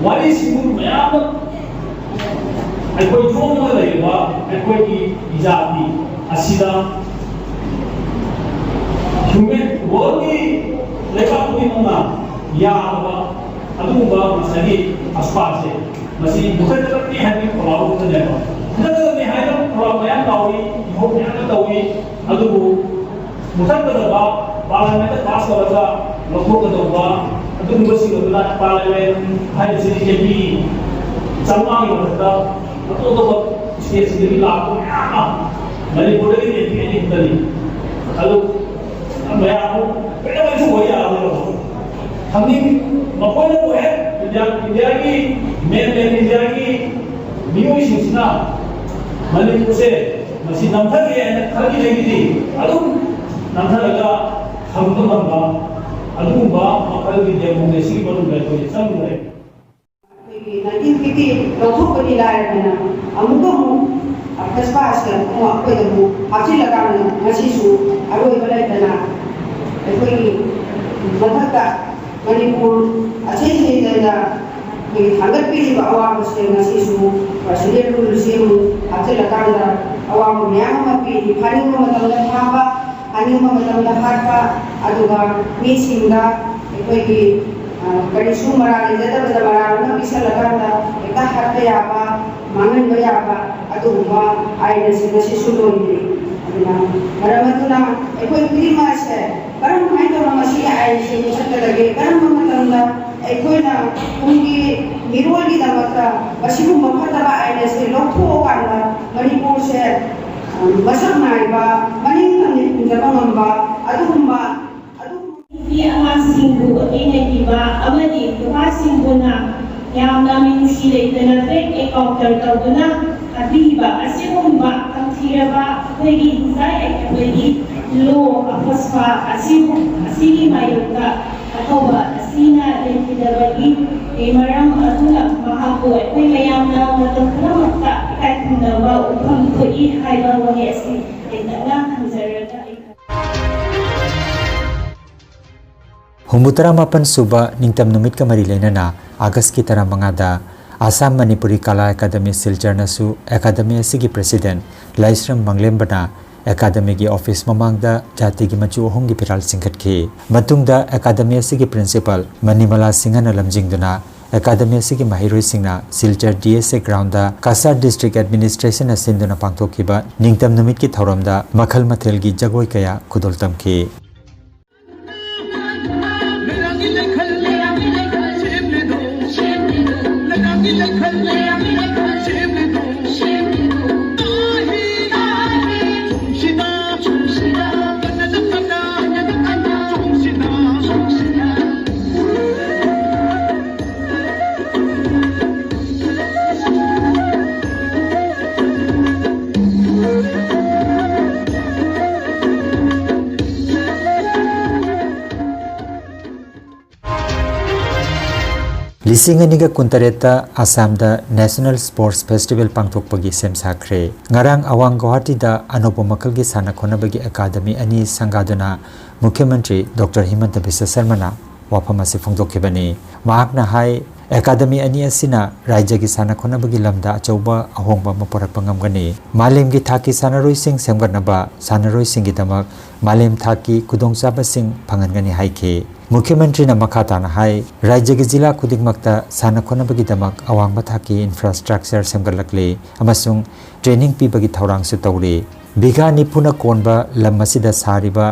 ꯋꯥꯔꯤꯁꯤꯡꯕꯨ ꯃꯌꯥꯝ ꯑꯃ ꯑꯩꯈꯣꯏ ꯌꯣꯝꯂꯒ ꯂꯩꯔꯤꯕ ꯑꯩꯈꯣꯏꯒꯤ ꯖꯥꯇꯤ ꯑꯁꯤꯗ human world ꯀꯤ ꯂꯩꯕꯥꯛ ꯈꯨꯗꯤꯡꯃꯛꯅ ꯌꯥꯗꯕ ꯑꯗꯨꯒꯨꯝꯕ ꯉꯁꯥꯏꯒꯤ ꯑꯁꯄꯥꯁꯦ ꯃꯁꯤ ꯃꯨꯊꯠꯀꯗꯕꯅꯤ ꯍꯥꯏꯕꯒꯤ ꯈꯧꯔꯥꯡꯕ ꯈꯛꯇꯅꯦꯕ꯫ ꯃꯨꯊꯠꯀꯗꯕꯅꯤ ꯍꯥꯏꯅ ꯈꯧꯔꯥꯡ ꯃꯌꯥꯝ ꯂꯥꯎꯏ, ꯏꯍꯧ ꯃꯌꯥꯝ ꯑꯃ ꯇꯧꯏ, ꯑꯗꯨꯕꯨ ꯃꯨꯊꯠꯀꯗꯕ, ꯄꯥꯔꯂꯤꯌꯥꯃꯦꯟꯗ ꯄꯥꯁ ꯇꯧꯔꯒ ꯂꯧꯊꯣꯛꯀꯗꯧꯕ ꯑꯗꯨꯒꯨꯝꯕꯁꯤꯡ ꯑꯗꯨꯅ ꯄꯥꯔꯂꯤꯌꯥꯃꯦꯟ ꯍꯥꯏꯔꯤꯁꯤꯗꯤ ꯑꯦꯝ ꯄꯤ ꯆꯥꯝꯃꯉꯥꯒꯤ ꯃꯊꯛꯇ ꯑꯇꯣꯞ ꯑꯇꯣꯞꯄ ꯁ꯭ꯇꯦꯠꯁꯤꯡꯗꯒꯤ ꯂꯥꯛꯄ ꯃꯌꯥꯝ ꯑꯃ ꯃꯅꯤꯄꯨꯔꯗꯒꯤ ꯑꯦꯝ ꯄꯤ ꯑꯅꯤ ꯈꯛꯇꯅꯤ꯫ ꯑꯗꯨ ꯃꯌꯥꯝ ꯀꯩꯗꯧꯉꯩꯁꯨ ꯑꯣꯏ ꯌꯥꯔꯣꯏꯕ꯫ ꯍꯪꯅꯤꯡ ꯃꯈꯣꯏꯅꯕꯨ ꯍꯦꯛ ꯏꯟꯗꯤꯌꯥ, ꯏꯟꯗꯤꯌꯥꯒꯤ ꯃꯦꯟꯂꯦꯟ ꯏꯟꯗꯤꯌꯥꯒꯤ ꯃꯤꯑꯣꯏꯁꯤꯡꯁꯤꯅ ꯃꯅꯤꯄꯨꯔꯁꯦ ꯃꯁꯤ ꯅꯝꯊꯒꯦ ꯍꯥꯏꯅ ꯈꯜꯂꯤꯉꯩꯒꯤꯗꯤ ꯑꯗꯨꯝ ꯅꯝꯊꯔꯒ ꯊꯝꯕ ꯉꯝꯕ ꯑꯗꯨꯒꯨꯝꯕ ꯃꯈꯜꯒꯤ ꯗꯦꯃꯣꯀ꯭ꯔꯦꯁꯤꯒꯤ ꯃꯅꯨꯡꯗ ꯑꯩꯈꯣꯏ ꯆꯪꯗ꯭ꯔꯦ꯫ ꯑꯩꯈꯣꯏꯒꯤ ꯅꯥꯏꯟꯇꯤꯟ ꯐꯤꯐꯇꯤ ꯂꯧꯊꯣꯛꯄꯗꯤ ꯂꯥꯏꯔꯗꯅ ꯑꯃꯨꯛꯀ ꯑꯃꯨꯛ ꯐꯁꯄꯥꯁꯤꯗ ꯑꯃꯨꯛ ꯑꯩꯈꯣꯏꯗ ꯑꯃꯨꯛ ꯍꯥꯞꯆꯤꯜꯂꯀꯥꯟꯗ ꯉꯁꯤꯁꯨ ꯑꯔꯣꯏꯕ ꯂꯩꯇꯅ ꯑꯩꯈꯣꯏꯒꯤ ꯃꯊꯛꯇ ꯃꯅꯤꯄꯨꯔ ꯑꯁꯤꯁꯤꯗ ꯑꯩꯈꯣꯏꯒꯤ ꯊꯥꯡꯒꯠꯄꯤꯔꯤꯕ ꯑꯋꯥꯕꯁꯦ ꯉꯁꯤꯁꯨ ꯄ꯭ꯔꯁꯤꯗꯦꯟ ꯔꯨꯜꯁꯤ ꯑꯃꯨꯛ ꯍꯥꯞꯆꯤꯜꯂꯀꯥꯟꯗ ꯑꯋꯥꯕ ꯃꯌꯥꯝ ꯑꯃ ꯄꯤꯔꯤ꯫ ꯐꯥꯅꯤꯡꯕ ꯃꯇꯝꯗ ꯐꯥꯕ, ꯐꯥꯅꯤꯡꯕ ꯃꯇꯝꯗ ꯍꯥꯠꯄ, ꯑꯗꯨꯒ ꯃꯤꯁꯤꯡꯗ ꯑꯩꯈꯣꯏꯒꯤ, ꯑ, ꯀꯔꯤꯁꯨ ꯃꯔꯥꯜ ꯂꯩꯖꯗꯕꯗ ꯃꯔꯥꯜ ꯑꯃ ꯄꯤꯁꯜꯂꯀꯥꯟꯗ ꯍꯦꯛꯇ ꯍꯥꯠꯄ ꯌꯥꯕ, ꯃꯥꯡꯍꯟꯕ ꯌꯥꯕ ꯑꯗꯨꯒꯨꯝꯕ ꯑꯥꯏꯟ ꯑꯁꯤ ꯉꯁꯤꯁꯨ ꯂꯣꯏꯗ꯭ꯔꯤ꯫ ꯑꯗꯨꯅ ꯃꯔꯝ ꯑꯗꯨꯅ ꯑꯩꯈꯣꯏ ꯈꯨꯗꯤꯡꯃꯛ ꯑꯁꯦ ꯀꯔꯝ ꯍꯥꯏꯅ ꯇꯧꯔꯒ ꯃꯁꯤꯒꯤ ꯑꯥꯏꯟꯁꯤ ꯃꯨꯊꯠꯀꯗꯒꯦ? ꯀꯔꯝꯕ ꯃꯇꯝꯗ ꯑꯩꯈꯣꯏꯅ ꯇꯨꯡꯒꯤ ꯃꯤꯔꯣꯜꯒꯤꯗꯃꯛꯇ ꯃꯁꯤꯒꯨꯝꯕ ꯐꯠꯇꯕ ꯑꯥꯏꯟ ꯑꯁꯤ ꯂꯧꯊꯣꯛꯑꯀꯥꯟꯗ ꯃꯅꯤꯄꯨꯔꯁꯦ, ꯑ, ꯃꯁꯛ ꯅꯥꯏꯕ ꯃꯅꯤꯡ ꯇꯝꯅ ꯊꯤꯡꯖꯕ ꯉꯝꯕ ꯑꯗꯨꯒꯨꯝꯕ ꯑꯗꯨꯒꯨꯝꯕ ꯅꯨꯄꯤ ꯑꯉꯥꯡꯁꯤꯡꯕꯨ ꯑꯩꯅ ꯄꯤꯕ ꯑꯃꯗꯤ ꯅꯨꯄꯥꯁꯤꯡꯕꯨꯅ ꯌꯥꯝꯅ ꯃꯤꯅꯨꯡꯁꯤ ꯂꯩꯇꯅ ꯐꯦꯛ ꯑꯦꯀꯥꯎꯟꯇꯔ ꯇꯧꯗꯨꯅ ꯊꯥꯕꯤꯈꯤꯕ ꯑꯁꯤꯒꯨꯝꯕ ꯇꯝꯊꯤꯔꯕ ꯑꯩꯈꯣꯏꯒꯤ ꯍꯤꯡꯆꯥꯏ ꯑꯩꯈꯣꯏꯒꯤ ꯂꯣ ꯑꯐꯣꯁꯐꯥ ꯑꯁꯤꯕꯨ ꯑꯁꯤꯒꯤ ꯃꯥꯌꯣꯛꯇ ꯑꯊꯧꯕ ꯑꯁꯤꯅ ꯂꯩꯈꯤꯗꯕꯒꯤ ꯃꯔꯝ ꯑꯗꯨꯅ ꯃꯍꯥꯛꯄꯨ ꯑꯩꯈꯣꯏ ꯃꯌꯥꯝꯅ ꯃꯇꯝ ꯄꯨꯝꯅꯃꯛꯇ ꯏꯀꯥꯏ ꯈꯨꯝꯅꯕ ꯎꯠꯐꯝ ꯊꯣꯛꯏ ꯍꯥꯏꯕ ꯋꯥꯍꯩ ꯑꯁꯤ ꯇꯦꯟꯇꯛꯅ ꯊꯝꯖꯔꯒ ꯑꯩ ꯍꯨꯝꯐꯨ ꯇꯔꯥ ꯃꯥꯄꯟ ꯁꯨꯕ ꯅꯤꯡꯇꯝ ꯅꯨꯃꯤꯠꯀ ꯃꯔꯤ ꯂꯩꯅꯅ ꯑꯥꯒꯁꯀꯤ ꯇꯔꯥꯃꯉꯥꯗ ꯑꯁꯥꯝ ꯃꯅꯤꯄꯨꯔꯤ ꯀꯂꯥ ꯑꯦꯀꯥꯗꯃꯤ ꯁꯤꯜꯆꯔꯅꯁꯨ ꯑꯦꯀꯥꯗꯃꯤ ꯑꯁꯤꯒꯤ ꯄ꯭ꯔꯦꯁꯤꯗꯦꯟꯠ ꯂꯥꯏꯁ꯭ꯔꯝ ꯃꯪꯂꯦꯝꯕꯅ ꯑꯦꯀꯥꯗꯃꯤꯒꯤ ꯑꯣꯐꯤꯁ ꯃꯃꯥꯡꯗ ꯖꯥꯇꯤꯒꯤ ꯃꯆꯨ ꯑꯍꯨꯝꯒꯤ ꯐꯤꯔꯥꯜ ꯆꯤꯡꯈꯠꯈꯤ꯫ ꯃꯇꯨꯡꯗ ꯑꯦꯀꯥꯗꯃꯤ ꯑꯁꯤꯒꯤ ꯄ꯭ꯔꯤꯟꯁꯤꯄꯥꯜ ꯃꯅꯤꯃꯂꯥ ꯁꯤꯡꯍꯅ ꯂꯝꯖꯤꯡꯗꯨꯅ ꯑꯦꯀꯥꯗꯃꯤ ꯑꯁꯤꯒꯤ ꯃꯍꯩꯔꯣꯏꯁꯤꯡꯅ ꯁꯤꯜꯆꯔ ꯗꯤ ꯑꯦꯁ ꯑꯦ ꯒ꯭ꯔꯥꯎꯟꯗ ꯀꯁꯥꯔ ꯗꯤꯁꯇ꯭ꯔꯤꯛ ꯑꯦꯗꯃꯤꯅꯤꯁꯇ꯭ꯔꯦꯁꯟꯅ ꯁꯤꯟꯗꯨꯅ ꯄꯥꯡꯊꯣꯛꯈꯤꯕ ꯅꯤꯡꯇꯝ ꯅꯨꯃꯤꯠꯀꯤ ꯊꯧꯔꯝꯗ ꯃꯈꯜ ꯃꯊꯦꯜꯒꯤ ꯖꯒꯣꯏ ꯀꯌꯥ ꯈꯨꯗꯣꯜ ꯇꯝꯈꯤ꯫ ꯂꯤꯁꯤꯡ ꯑꯅꯤꯒ ꯀꯨꯟꯇꯔꯦꯠꯇ ꯑꯁꯥꯝꯗ ꯅꯦꯁꯅꯦꯜ ꯁ꯭ꯄꯣꯔꯠꯁ ꯐꯦꯁꯇꯤꯚꯦꯜ ꯄꯥꯡꯊꯣꯛꯄꯒꯤ ꯁꯦꯝ ꯁꯥꯈ꯭ꯔꯦ꯫ ꯉꯔꯥꯡ ꯑꯋꯥꯡ ꯒꯧꯍꯥꯇꯤꯗ ꯑꯅꯧꯕ ꯃꯈꯜꯒꯤ ꯁꯥꯟꯅ ꯈꯣꯠꯅꯕꯒꯤ ꯑꯦꯀꯥꯗꯃꯤ ꯑꯅꯤ ꯁꯪꯒꯥꯗꯨꯅ ꯃꯨꯈ꯭ꯌ ꯃꯟꯇ꯭ꯔꯤ ꯗꯣꯛꯇꯔ ꯍꯤꯃꯟꯇ ꯕꯤꯁ꯭ꯋ ꯁꯔꯃꯅ ꯋꯥꯐꯝ ꯑꯁꯤ ꯐꯣꯡꯗꯣꯛꯈꯤꯕꯅꯤ꯫ ꯃꯍꯥꯛꯅ ꯍꯥꯏ, ꯑꯦꯀꯥꯗꯃꯤ ꯑꯅꯤ ꯑꯁꯤꯅ ꯔꯥꯖ꯭ꯌꯒꯤ ꯁꯥꯟꯅ ꯈꯣꯠꯅꯕꯒꯤ ꯂꯝꯗ ꯑꯆꯧꯕ ꯑꯍꯣꯡꯕ ꯑꯃ ꯄꯨꯔꯛꯄ ꯉꯝꯒꯅꯤ꯫ ꯃꯥꯂꯦꯝꯒꯤ ꯊꯥꯛꯀꯤ ꯁꯥꯟꯅꯔꯣꯏꯁꯤꯡ ꯁꯦꯝꯒꯠꯅꯕ ꯁꯥꯟꯅꯔꯣꯏꯁꯤꯡꯒꯤꯗꯃꯛ ꯃꯥꯂꯦꯝ ꯊꯥꯛꯀꯤ ꯈꯨꯗꯣꯡꯆꯥꯕꯁꯤꯡ ꯐꯪꯍꯟꯒꯅꯤ ꯍꯥꯏꯈꯤ꯫ ꯃꯨꯈ꯭ꯌ ꯃꯟꯇ꯭ꯔꯤꯅ ꯃꯈꯥ ꯇꯥꯅ ꯍꯥꯏ, ꯔꯥꯖ꯭ꯌꯒꯤ ꯖꯤꯂꯥ ꯈꯨꯗꯤꯡꯃꯛꯇ ꯁꯥꯟꯅ ꯈꯣꯠꯅꯕꯒꯤꯗꯃꯛ ꯑꯋꯥꯡꯕ ꯊꯥꯛꯀꯤ ꯏꯟꯐ꯭ꯔꯥꯁ꯭ꯇ꯭ꯔꯛꯆꯔ ꯁꯦꯝꯒꯠꯂꯛꯂꯤ ꯑꯃꯁꯨꯡ ꯇ꯭ꯔꯦꯅꯤꯡ ꯄꯤꯕꯒꯤ ꯊꯧꯔꯥꯡꯁꯨ ꯇꯧꯔꯤ꯫ ꯕꯤꯘꯥ ꯅꯤꯐꯨꯅ ꯀꯣꯟꯕ ꯂꯝ ꯑꯁꯤꯗ ꯁꯥꯔꯤꯕ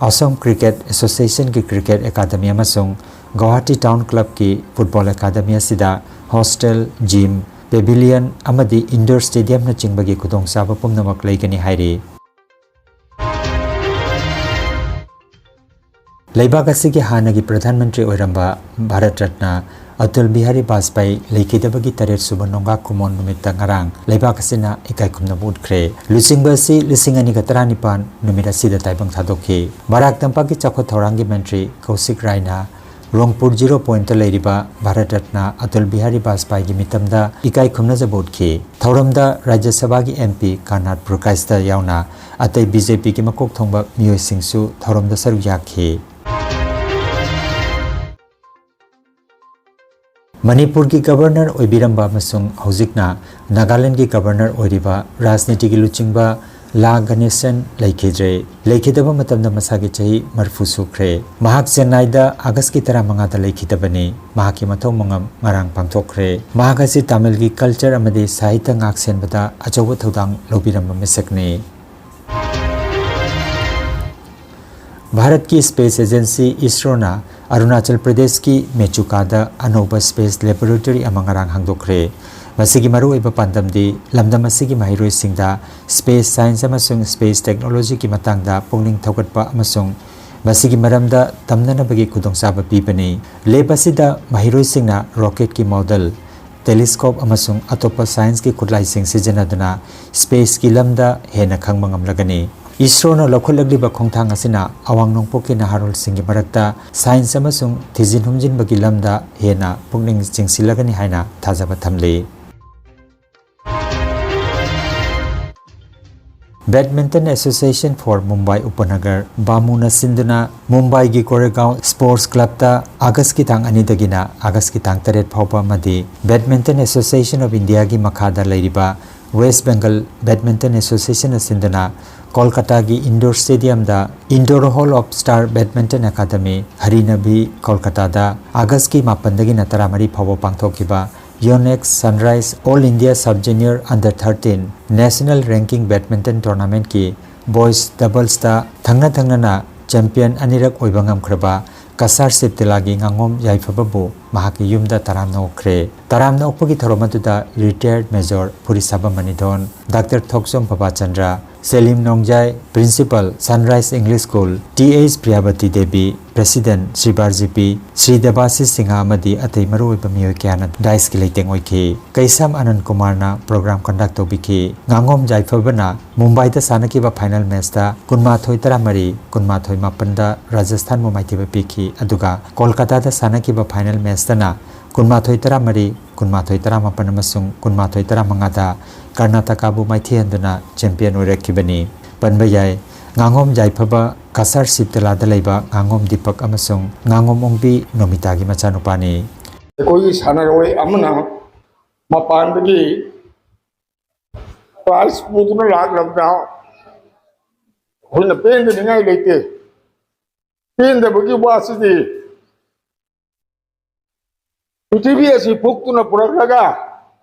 ꯑꯁꯣꯝ ꯀ꯭ꯔꯤꯀꯦꯠ ꯑꯦꯁꯣꯁꯤꯌꯦꯁꯟꯒꯤ ꯀ꯭ꯔꯤꯀꯦꯠ ꯑꯦꯀꯥꯗꯃꯤ ꯑꯃꯁꯨꯡ ꯒꯧꯍꯥꯇꯤ ꯇꯥꯎꯟ ꯀ꯭ꯂꯕꯀꯤ ꯐꯨꯠꯕꯣꯜ ꯑꯦꯀꯥꯗꯃꯤ ꯑꯁꯤꯗ ꯍꯣꯁꯇꯦꯜ, ꯖꯤꯝ, ꯄꯦꯚꯤꯂꯤꯌꯟ ꯑꯃꯗꯤ ꯏꯟꯗꯣꯔ ꯁ꯭ꯇꯦꯗꯤꯌꯝꯅꯆꯤꯡꯕꯒꯤ ꯈꯨꯗꯣꯡꯆꯥꯕ ꯄꯨꯝꯅꯃꯛ ꯂꯩꯒꯅꯤ ꯍꯥꯏꯔꯤ꯫ ꯂꯩꯕꯥꯛ ꯑꯁꯤꯒꯤ ꯍꯥꯟꯅꯒꯤ ꯄ꯭ꯔꯙꯥꯟ ꯃꯟꯇ꯭ꯔꯤ ꯑꯣꯏꯔꯝꯕ ꯚꯥꯔꯠ ꯔꯠꯅ ꯑꯇꯜ ꯕꯤꯍꯥꯔꯤ ꯕꯥꯖꯄꯥꯏ ꯂꯩꯈꯤꯗꯕꯒꯤ ꯇꯔꯦꯠ ꯁꯨꯕ ꯅꯣꯡꯒꯥꯛ ꯀꯨꯃꯣꯟ ꯅꯨꯃꯤꯠꯇ ꯉꯔꯥꯡ ꯂꯩꯕꯥꯛ ꯑꯁꯤꯅ ꯏꯀꯥꯏ ꯈꯨꯝꯅꯕ ꯎꯠꯈ꯭ꯔꯦ꯫ ꯂꯨꯆꯤꯡꯕ ꯑꯁꯤ ꯂꯤꯁꯤꯡ ꯑꯅꯤꯒ ꯇꯔꯥꯅꯤꯄꯥꯟ ꯅꯨꯃꯤꯠ ꯑꯁꯤꯗ ꯇꯥꯏꯕꯪ ꯊꯥꯗꯣꯛꯈꯤ꯫ ꯃꯔꯥꯛ ꯇꯝꯄꯥꯛꯀꯤ ꯆꯥꯎꯈꯠ ꯊꯧꯔꯥꯡꯒꯤ ꯃꯟꯇ꯭ꯔꯤ ꯀꯧꯁꯤꯛ ꯔꯥꯏꯅ ꯔꯣꯡꯄꯨꯔ ꯖꯤꯔꯣ ꯄꯣꯏꯟꯠꯇ ꯂꯩꯔꯤꯕ ꯚꯥꯔꯠ ꯔꯠꯅ ꯑꯇꯜ ꯕꯤꯍꯥꯔꯤ ꯕꯥꯖꯄꯥꯏꯒꯤ ꯃꯤꯇꯝꯗ ꯏꯀꯥꯏ ꯈꯨꯝꯅꯖꯕ ꯎꯠꯈꯤ꯫ ꯊꯧꯔꯝꯗ ꯔꯥꯖ꯭ꯌ ꯁꯚꯥꯒꯤ MP ꯀꯥꯔꯅꯥꯠ ꯄꯨꯔꯀꯥꯏꯁꯇ ꯌꯥꯎꯅ ꯑꯇꯩ BJPꯒꯤ ꯃꯀꯣꯛ ꯊꯣꯡꯕ ꯃꯤꯑꯣꯏꯁꯤꯡꯁꯨ ꯊꯧꯔꯝꯗ ꯁꯔꯨꯛ ꯌꯥꯈꯤ꯫ ꯃꯅꯤꯄꯨꯔꯒꯤ ꯒꯕꯔꯅꯔ ꯑꯣꯏꯕꯤꯔꯝꯕ ꯑꯃꯁꯨꯡ ꯍꯧꯖꯤꯛꯅ ꯅꯥꯒꯥꯂꯦꯟꯗꯒꯤ ꯒꯕꯔꯅꯔ ꯑꯣꯏꯔꯤꯕ ꯔꯥꯖꯅꯤꯇꯤꯒꯤ ꯂꯨꯆꯤꯡꯕ ꯂꯥ ꯒꯅꯦꯁꯟ ꯂꯩꯈꯤꯗ꯭ꯔꯦ꯫ ꯂꯩꯈꯤꯗꯕ ꯃꯇꯝꯗ ꯃꯁꯥꯒꯤ ꯆꯍꯤ ꯃꯔꯤꯐꯨ ꯁꯨꯈ꯭ꯔꯦ꯫ ꯃꯍꯥꯛ ꯆꯦꯟꯅꯥꯏꯗ ꯑꯥꯒꯁꯀꯤ ꯇꯔꯥꯃꯉꯥꯗ ꯂꯩꯈꯤꯗꯕꯅꯤ꯫ ꯃꯍꯥꯛꯀꯤ ꯃꯊꯧ ꯃꯉꯝ ꯉꯔꯥꯡ ꯄꯥꯡꯊꯣꯛꯈ꯭ꯔꯦ꯫ ꯃꯍꯥꯛ ꯑꯁꯤ ꯇꯥꯃꯤꯜꯒꯤ ꯀꯜꯆꯔ ꯑꯃꯗꯤ ꯁꯥꯍꯤꯇ꯭ꯌ ꯉꯥꯛꯁꯦꯟꯕꯗ ꯑꯆꯧꯕ ꯊꯧꯗꯥꯡ ꯂꯧꯕꯤꯔꯝꯕ ꯃꯤꯁꯛꯅꯤ꯫ ꯚꯥꯔꯠꯀꯤ ꯁ꯭ꯄꯦꯁ ꯑꯦꯖꯦꯟꯁꯤ ꯏꯁꯔꯣꯅ ꯑꯔꯨꯅꯥꯆꯜ ꯄ꯭ꯔꯗꯦꯁꯀꯤ ꯃꯦꯆꯨꯀꯥꯗ ꯑꯅꯧꯕ ꯁ꯭ꯄꯦꯁ ꯂꯦꯕꯣꯔꯦꯇꯔꯤ ꯑꯃ ꯉꯔꯥꯡ ꯍꯥꯡꯗꯣꯛꯈ꯭ꯔꯦ꯫ ꯃꯁꯤꯒꯤ ꯃꯔꯨꯑꯣꯏꯕ ꯄꯥꯟꯗꯝꯗꯤ ꯂꯝꯗꯝ ꯑꯁꯤꯒꯤ ꯃꯍꯩꯔꯣꯏꯁꯤꯡꯗ ꯁ꯭ꯄꯦꯁ ꯁꯥꯏꯟꯁ ꯑꯃꯁꯨꯡ ꯁ꯭ꯄꯦꯁ ꯇꯦꯛꯅꯣꯂꯣꯖꯤꯒꯤ ꯃꯇꯥꯡꯗ ꯄꯨꯛꯅꯤꯡ ꯊꯧꯒꯠꯄ ꯑꯃꯁꯨꯡ ꯃꯁꯤꯒꯤ ꯃꯔꯝꯗ ꯇꯝꯅꯅꯕꯒꯤ ꯈꯨꯗꯣꯡꯆꯥꯕ ꯄꯤꯕꯅꯤ꯫ ꯂꯦꯕ ꯑꯁꯤꯗ ꯃꯍꯩꯔꯣꯏꯁꯤꯡꯅ ꯔꯣꯀꯦꯠꯀꯤ ꯃꯣꯗꯦꯜ, ꯇꯦꯂꯤꯁꯀꯣꯞ ꯑꯃꯁꯨꯡ ꯑꯇꯣꯞꯄ ꯁꯥꯏꯟꯁꯀꯤ ꯈꯨꯠꯂꯥꯏꯁꯤꯡ ꯁꯤꯖꯤꯟꯅꯗꯨꯅ ꯁ꯭ꯄꯦꯁꯀꯤ ꯂꯝꯗ ꯍꯦꯟꯅ ꯈꯪꯕ ꯉꯝꯂꯒꯅꯤ꯫ ꯏꯁꯔꯣꯅ ꯂꯧꯈꯠꯂꯛꯂꯤꯕ ꯈꯣꯡꯊꯥꯡ ꯑꯁꯤꯅ ꯑꯋꯥꯡ ꯅꯣꯡꯄꯣꯛꯀꯤ ꯅꯍꯥꯔꯣꯜꯁꯤꯡꯒꯤ ꯃꯔꯛꯇ ꯁꯥꯏꯟꯁ ꯑꯃꯁꯨꯡ ꯊꯤꯖꯤꯟ ꯍꯨꯝꯖꯤꯟꯕꯒꯤ ꯂꯝꯗ ꯍꯦꯟꯅ ꯄꯨꯛꯅꯤꯡ ꯆꯤꯡꯁꯤꯜꯂꯒꯅꯤ ꯍꯥꯏꯅ ꯊꯥꯖꯕ ꯊꯝꯂꯤ꯫ Badminton Association for Mumbai Upanagar, ꯕꯥꯃꯨꯅ ꯁꯤꯟꯗꯨꯅ ꯃꯨꯝꯕꯥꯏꯒꯤ ꯀꯣꯔꯦꯒꯥꯎ ꯁ꯭ꯄꯣꯔꯠꯁ ꯀ꯭ꯂꯕꯇ ꯑꯥꯒꯁꯀꯤ ꯇꯥꯡ ꯑꯅꯤꯗꯒꯤꯅ ꯑꯥꯒꯁꯀꯤ ꯇꯥꯡ ꯇꯔꯦꯠ ꯐꯥꯎꯕ ꯑꯃꯗꯤ Badminton Association of Indiaꯒꯤ ꯃꯈꯥꯗ ꯂꯩꯔꯤꯕ West Bengal Badminton Associationꯅ ꯁꯤꯟꯗꯨꯅ ꯀꯣꯜꯀꯇꯥꯒꯤ Indore ꯁ꯭ꯇꯦꯗꯤꯌꯝꯗ Indoor Hall of Star Badminton Academy, ꯍꯔꯤꯅꯚꯤ, ꯀꯣꯜꯀꯇꯥꯗ ꯑꯥꯒꯁꯀꯤ ꯃꯥꯄꯟꯗꯒꯤꯅ ꯇꯔꯥꯃꯔꯤ ꯐꯥꯎꯕ ꯄꯥꯡꯊꯣꯛꯈꯤꯕ Yonex Sunrise All India Sub Junior Under thirteen National Ranking Badminton Tournamentꯀꯤ Boys Doublesꯇ ꯊꯪꯅ ꯊꯪꯅꯅ ꯆꯦꯝꯄꯤꯌꯟ ꯑꯅꯤꯔꯛ ꯑꯣꯏꯕ ꯉꯝꯈ꯭ꯔꯕ ꯀꯁꯥꯔ ꯁꯤꯕꯇꯤꯂꯥꯒꯤ ꯉꯥꯉꯣꯝ ꯌꯥꯏꯐꯕꯕꯨ ꯃꯍꯥꯛꯀꯤ ꯌꯨꯝꯗ ꯇꯔꯥꯝꯅ ꯑꯣꯛꯈ꯭ꯔꯦ꯫ ꯇꯔꯥꯝꯅ ꯑꯣꯛꯄꯒꯤ ꯊꯧꯔꯝ ꯑꯗꯨꯗ retired major Phurisabam Manithon, doctor Thokchom Babachandra, Selim Nongjai, Principal, Sunrise English School, T H Priyabati Devi, President, Shri Barjipi, Shri Debashish Singh ꯑꯃꯗꯤ ꯑꯇꯩ ꯃꯔꯨꯑꯣꯏꯕ ꯃꯤꯑꯣꯏ ꯀꯌꯥꯅ ꯗꯥꯏꯁꯀꯤ ꯂꯩꯇꯦꯡ ꯑꯣꯏꯈꯤ꯫ ꯀꯩꯁꯥꯝ ꯑꯅꯟ ꯀꯨꯃꯥꯔꯅ program conduct ꯇꯧꯕꯤꯈꯤ꯫ ꯉꯥꯉꯣꯝ ꯌꯥꯏꯐꯕꯅ ꯃꯨꯝꯕꯥꯏꯗ ꯁꯥꯟꯅꯈꯤꯕ final matchꯇ ꯀꯨꯟꯃꯥꯊꯣꯏ ꯇꯔꯥꯃꯔꯤ, ꯀꯨꯟꯃꯥꯊꯣꯏ ꯃꯥꯄꯟꯗ ꯔꯥꯖꯁꯊꯥꯟꯕꯨ ꯃꯥꯏꯊꯤꯕ ꯄꯤꯈꯤ, ꯑꯗꯨꯒ ꯀꯣꯜꯀꯥꯇꯥꯗ ꯁꯥꯟꯅꯈꯤꯕ final matchꯇꯅ ꯀꯨꯟꯃꯥꯊꯣꯏ ꯇꯔꯥꯃꯔꯤ, ꯀꯨꯟꯃꯥꯊꯣꯏ ꯇꯔꯥꯃꯥꯄꯟ ꯑꯃꯁꯨꯡ ꯀꯨꯟꯃꯥꯊꯣꯏ ꯇꯔꯥꯃꯉꯥꯗ ꯀꯔꯅꯥꯇꯀꯥꯕꯨ ꯃꯥꯏꯊꯤꯍꯟꯗꯨꯅ champion ꯑꯣꯏꯔꯛꯈꯤꯕꯅꯤ꯫ ꯄꯟꯕ ꯌꯥꯏ, ꯉꯥꯉꯣꯝ ꯌꯥꯏꯐꯕ ꯀꯁꯥꯔ ꯁꯤꯕꯇꯂꯥꯗ ꯂꯩꯕ ꯉꯥꯉꯣꯝ ꯗꯤꯄꯛ ꯑꯃꯁꯨꯡ ꯉꯥꯉꯣꯝ ꯑꯣꯡꯕꯤ ꯅꯣꯃꯤꯇꯥꯒꯤ ꯃꯆꯥꯅꯨꯄꯥꯅꯤ꯫ ꯑꯩꯈꯣꯏꯒꯤ ꯁꯥꯟꯅꯔꯣꯏ ꯑꯃꯅ ꯃꯄꯥꯟꯗꯒꯤ prize ꯄꯨꯗꯨꯅ ꯂꯥꯛꯂꯕꯗ ꯑꯩꯈꯣꯏꯅ ꯄꯦꯟꯗꯅꯤꯡꯉꯥꯏ ꯂꯩꯇꯦ꯫ ꯄꯦꯟꯗꯕꯒꯤ ꯋꯥꯁꯤꯗꯤ ꯄ꯭ꯔꯤꯊꯤꯕꯤ ꯑꯁꯤ ꯐꯨꯛꯇꯨꯅ ꯄꯨꯔꯛꯂꯒ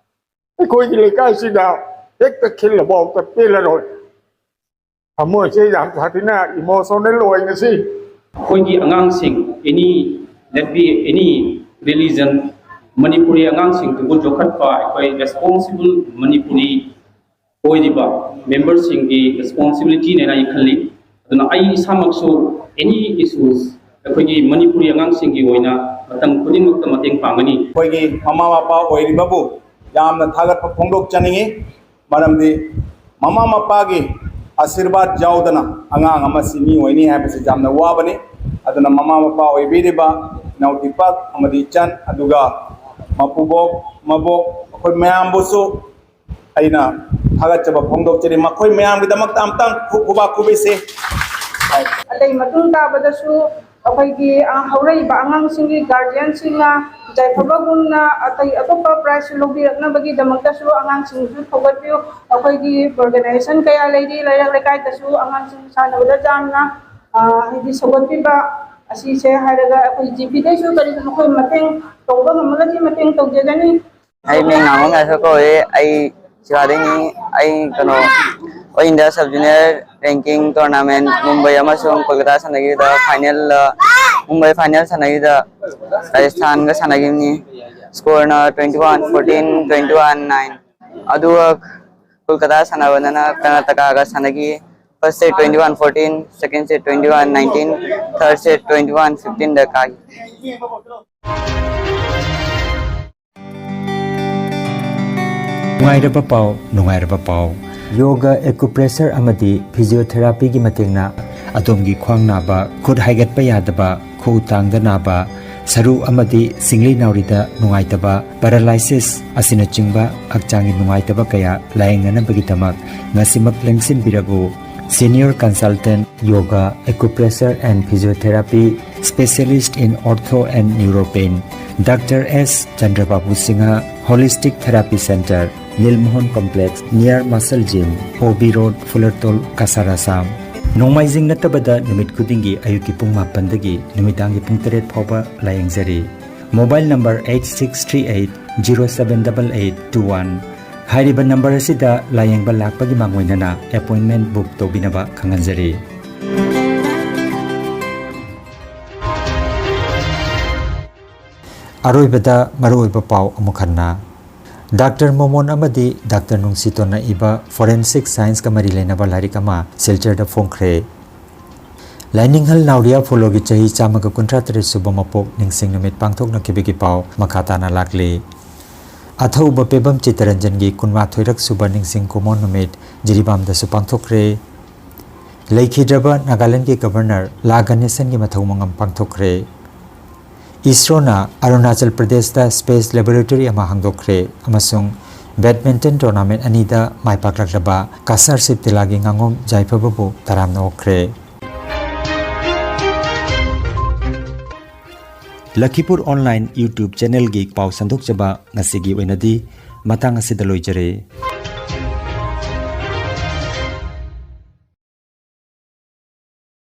ꯑꯩꯈꯣꯏꯒꯤ ꯂꯩꯀꯥꯏꯁꯤꯗ ꯍꯦꯛꯇ ꯈꯤꯜꯂꯐꯥꯎꯗ ꯄꯦꯜꯂꯔꯣꯏ꯫ ꯊꯃꯣꯏꯁꯦ ꯌꯥꯝ ꯁꯥꯊꯤꯅ emotional ꯑꯣꯏ ꯉꯁꯤ꯫ ꯑꯩꯈꯣꯏꯒꯤ ꯑꯉꯥꯡꯁꯤꯡ, any, let be any religion, Manipuri ꯑꯉꯥꯡꯁꯤꯡꯗꯨꯕꯨ ꯌꯣꯛꯈꯠꯄ ꯑꯩꯈꯣꯏ responsible ꯃꯅꯤꯄꯨꯔꯤ ꯑꯣꯏꯔꯤꯕ memberꯁꯤꯡꯒꯤ responsibilityꯅꯦꯅ ꯑꯩ ꯈꯜꯂꯤ꯫ ꯑꯗꯨꯅ ꯑꯩ ꯏꯁꯥꯃꯛꯁꯨ any issues, ꯑꯩꯈꯣꯏꯒꯤ ꯃꯅꯤꯄꯨꯔꯤ ꯑꯉꯥꯡꯁꯤꯡꯒꯤ ꯑꯣꯏꯅ ꯃꯇꯝ ꯈꯨꯗꯤꯡꯃꯛꯇ ꯃꯇꯦꯡ ꯄꯥꯡꯒꯅꯤ꯫ ꯑꯩꯈꯣꯏꯒꯤ ꯃꯃꯥ ꯃꯄꯥ ꯑꯣꯏꯔꯤꯕꯕꯨ ꯌꯥꯝꯅ ꯊꯥꯒꯠꯄ ꯐꯣꯡꯗꯣꯛꯆꯅꯤꯡꯏ꯫ ꯃꯔꯝꯗꯤ ꯃꯃꯥ ꯃꯄꯥꯒꯤ ꯑꯥꯁꯤꯔꯕꯥꯗ ꯌꯥꯎꯗꯅ ꯑꯉꯥꯡ ꯑꯃꯁꯤ ꯃꯤ ꯑꯣꯏꯅꯤ ꯍꯥꯏꯕꯁꯤ ꯌꯥꯝꯅ ꯋꯥꯕꯅꯤ꯫ ꯑꯗꯨꯅ ꯃꯃꯥ ꯃꯄꯥ ꯑꯣꯏꯕꯤꯔꯤꯕ ꯏꯅꯥꯎ ꯗꯤꯄꯛ ꯑꯃꯗꯤ ꯏꯆꯟ, ꯑꯗꯨꯒ ꯃꯄꯨꯕꯣꯛ, ꯃꯕꯣꯛ, ꯑꯩꯈꯣꯏ ꯃꯌꯥꯝꯕꯨꯁꯨ ꯑꯩꯅ ꯊꯥꯒꯠꯆꯕ ꯐꯣꯡꯗꯣꯛꯆꯔꯤ꯫ ꯃꯈꯣꯏ ꯃꯌꯥꯝꯒꯤꯗꯃꯛꯇ ꯑꯝꯇꯪ ꯈꯨ-, ꯈꯨꯕꯥꯛ ꯈꯨꯕꯤꯁꯤ꯫ ꯑꯇꯩ ꯃꯇꯨꯡ ꯇꯥꯕꯗꯁꯨ ꯑꯩꯈꯣꯏꯒꯤ, ꯑ, ꯍꯧꯔꯛꯏꯕ ꯑꯉꯥꯡꯁꯤꯡꯒꯤ guardianꯁꯤꯡꯅ ꯌꯥꯏꯐꯕꯒꯨꯝꯅ ꯑꯇꯩ ꯑꯇꯣꯞꯄ prizeꯁꯨ ꯂꯧꯕꯤꯔꯛꯅꯕꯒꯤꯗꯃꯛꯇꯁꯨ ꯑꯉꯥꯡꯁꯤꯡꯁꯨ ꯊꯧꯒꯠꯄꯤꯌꯨ꯫ ꯑꯩꯈꯣꯏꯒꯤ organization ꯀꯌꯥ ꯂꯩꯔꯤ, ꯂꯩꯔꯛ ꯂꯩꯀꯥꯏꯗꯁꯨ ꯑꯉꯥꯡꯁꯤꯡ ꯁꯥꯟꯅꯕꯗ ꯌꯥꯝꯅ, ꯑ, ꯍꯥꯏꯗꯤ ꯁꯧꯒꯠꯄꯤꯕ ꯑꯁꯤꯁꯦ ꯍꯥꯏꯔꯒ ꯑꯩꯈꯣꯏ GPꯗꯩꯁꯨ ꯀꯔꯤꯒꯨꯝꯕ ꯑꯩꯈꯣꯏ ꯃꯇꯦꯡ ꯇꯧꯕ ꯉꯝꯃꯒꯗꯤ ꯃꯇꯦꯡ ꯇꯧꯖꯒꯅꯤ꯫ ꯑꯩ ꯃꯤꯡ ꯉꯥꯉꯣꯝ ꯌꯥꯏꯐꯕ ꯀꯧꯏ꯫ ꯑꯩ ꯁꯤꯐꯥꯗꯩꯅꯤ꯫ ꯑꯩ ꯀꯩꯅꯣ, All India Sub Junior Ranking Tournament Mumbai ꯑꯃꯁꯨꯡ Kolkata ꯁꯥꯟꯅꯈꯤꯕꯗ final, Mumbai final ꯁꯥꯟꯅꯈꯤꯕꯗ ꯔꯥꯖꯁꯊꯥꯟꯒ ꯁꯥꯟꯅꯈꯤꯕꯅꯤ꯫ Scoreꯅ twenty one fourteen, twenty one nine꯫ ꯑꯗꯨꯒ ꯀꯣꯜꯀꯇꯥ ꯁꯥꯟꯅꯕꯗꯅ ꯀꯔꯅꯥꯇꯀꯥꯒ ꯁꯥꯟꯅꯈꯤ꯫ First set twenty one fourteen, second set twenty one nineteen, third set twenty one fifteen ꯗ ꯀꯥꯈꯤ꯫ ꯅꯨꯡꯉꯥꯏꯔꯕ ꯄꯥꯎ, ꯅꯨꯡꯉꯥꯏꯔꯕ ꯄꯥꯎ꯫ ꯌꯣꯒ, ꯑꯦꯀꯨꯄ꯭ꯔꯦꯁꯔ ꯑꯃꯗꯤ ꯐꯤꯖꯤꯑꯣꯊꯦꯔꯥꯄꯤꯒꯤ ꯃꯇꯦꯡꯅ ꯑꯗꯣꯝꯒꯤ ꯈ꯭ꯋꯥꯡ ꯅꯥꯕ, ꯈꯨꯠ ꯍꯥꯏꯒꯠꯄ ꯌꯥꯗꯕ, ꯈꯨꯎ ꯇꯥꯡꯗ ꯅꯥꯕ, ꯁꯔꯨ ꯑꯃꯗꯤ ꯁꯤꯡꯂꯤ ꯅꯥꯎꯔꯤꯗ ꯅꯨꯡꯉꯥꯏꯇꯕ, ꯄꯦꯔꯥꯂꯥꯏꯁꯤꯁ ꯑꯁꯤꯅꯆꯤꯡꯕ ꯍꯛꯆꯥꯡꯒꯤ ꯅꯨꯡꯉꯥꯏꯇꯕ ꯀꯌꯥ ꯂꯥꯌꯦꯡꯅꯅꯕꯒꯤꯗꯃꯛ ꯉꯁꯤꯃꯛ ꯂꯦꯡꯁꯤꯟꯕꯤꯔꯕꯨ꯫ Senior Consultant Yoga, Acupressure and Physiotherapy, Specialist in Ortho and Neuropain, Doctor S Chandrababu Singha, Holistic Therapy Center, Nilmohan Complex, near Muscle Gym, O B Road, Fulartol, Cachar, Assam. ꯅꯣꯡꯃꯥꯏꯖꯤꯡ ꯅꯠꯇꯕꯗ ꯅꯨꯃꯤꯠ ꯈꯨꯗꯤꯡꯒꯤ ꯑꯌꯨꯛꯀꯤ ꯄꯨꯡ ꯃꯥꯄꯟꯗꯒꯤ ꯅꯨꯃꯤꯗꯥꯡꯒꯤ ꯄꯨꯡ ꯇꯔꯦꯠ ꯐꯥꯎꯕ ꯂꯥꯌꯦꯡꯖꯔꯤ꯫ Mobile number eight six three eight zero seven eight eight two one꯫ ꯍꯥꯏꯔꯤꯕ ꯅꯝꯕꯔ ꯑꯁꯤꯗ ꯂꯥꯌꯦꯡꯕ ꯂꯥꯛꯄꯒꯤ ꯃꯥꯡꯑꯣꯏꯅꯅ ꯑꯦꯄꯣꯏꯟꯃꯦꯟ ꯕꯨꯛ ꯇꯧꯕꯤꯅꯕ ꯈꯪꯍꯟꯖꯔꯤ꯫ ꯑꯔꯣꯏꯕꯗ ꯃꯔꯨꯑꯣꯏꯕ ꯄꯥꯎ ꯑꯃꯨꯛ ꯍꯟꯅ꯫ ꯗꯥꯛꯇꯔ ꯃꯣꯃꯣꯟ ꯑꯃꯗꯤ ꯗꯥꯛꯇꯔ ꯅꯨꯡꯁꯤꯇꯣꯟꯅ ꯏꯕ ꯐꯣꯔꯦꯟꯁꯤꯛ ꯁꯥꯏꯟꯁꯀ ꯃꯔꯤ ꯂꯩꯅꯕ ꯂꯥꯏꯔꯤꯛ ꯑꯃ ꯁꯤꯜꯆꯔꯗ ꯐꯣꯡꯈ꯭ꯔꯦ꯫ ꯂꯥꯏꯅꯤꯡꯍꯜ ꯅꯥꯎꯔꯤꯌꯥ ꯐꯣꯂꯣꯒꯤ ꯆꯍꯤ ꯆꯥꯝꯃꯒ ꯀꯨꯟꯊ꯭ꯔꯥ ꯇꯔꯦꯠ ꯁꯨꯕ ꯃꯄꯣꯛ ꯅꯤꯡꯁꯤꯡ ꯅꯨꯃꯤꯠ ꯄꯥꯡꯊꯣꯛꯅꯈꯤꯕꯒꯤ ꯄꯥꯎ ꯃꯈꯥ ꯇꯥꯅ ꯂꯥꯛꯂꯤ꯫ ꯑꯊꯧꯕ ꯄꯦꯕꯝ ꯆꯤꯠꯇꯔꯟꯖꯟꯒꯤ ꯀꯨꯟꯃꯥꯊꯣꯏꯔꯛ ꯁꯨꯕ ꯅꯤꯡꯁꯤꯡ ꯀꯨꯃꯣꯟ ꯅꯨꯃꯤꯠ ꯖꯤꯔꯤꯕꯥꯝꯗꯁꯨ ꯄꯥꯡꯊꯣꯛꯈ꯭ꯔꯦ꯫ ꯂꯩꯈꯤꯗ꯭ꯔꯕ ꯅꯥꯒꯥꯂꯦꯟꯗꯒꯤ ꯒꯕꯔꯅꯔ ꯂꯥ ꯒꯅꯦꯁꯟꯒꯤ ꯃꯊꯧ ꯃꯉꯝ ꯄꯥꯡꯊꯣꯛꯈ꯭ꯔꯦ꯫ ꯏꯁꯔꯣꯅ ꯑꯔꯨꯅꯥꯆꯜ ꯄ꯭ꯔꯗꯦꯁꯇ ꯁ꯭ꯄꯦꯁ ꯂꯦꯕꯣꯔꯦꯇꯣꯔꯤ ꯑꯃ ꯍꯥꯡꯗꯣꯛꯈ꯭ꯔꯦ ꯑꯃꯁꯨꯡ ꯕꯦꯗꯃꯤꯟꯇꯟ ꯇꯣꯔꯅꯥꯃꯦꯟꯠ ꯑꯅꯤꯗ ꯃꯥꯏ ꯄꯥꯛꯂꯛꯂꯕ ꯀꯥꯁꯥꯔ ꯁꯤꯕꯇꯤꯂꯥꯒꯤ ꯉꯥꯉꯣꯝ ꯌꯥꯏꯐꯕꯕꯨ ꯇꯔꯥꯝꯅ ꯑꯣꯛꯈ꯭ꯔꯦ꯫ ꯂꯈꯤꯄꯨꯔ ꯑꯣꯟꯂꯥꯏꯟ YouTube ꯆꯦꯅꯦꯜꯒꯤ ꯄꯥꯎ ꯁꯟꯗꯣꯛꯆꯕ ꯉꯁꯤꯒꯤ ꯑꯣꯏꯅꯗꯤ ꯃꯇꯥꯡ ꯑꯁꯤꯗ ꯂꯣꯏꯖꯔꯦ꯫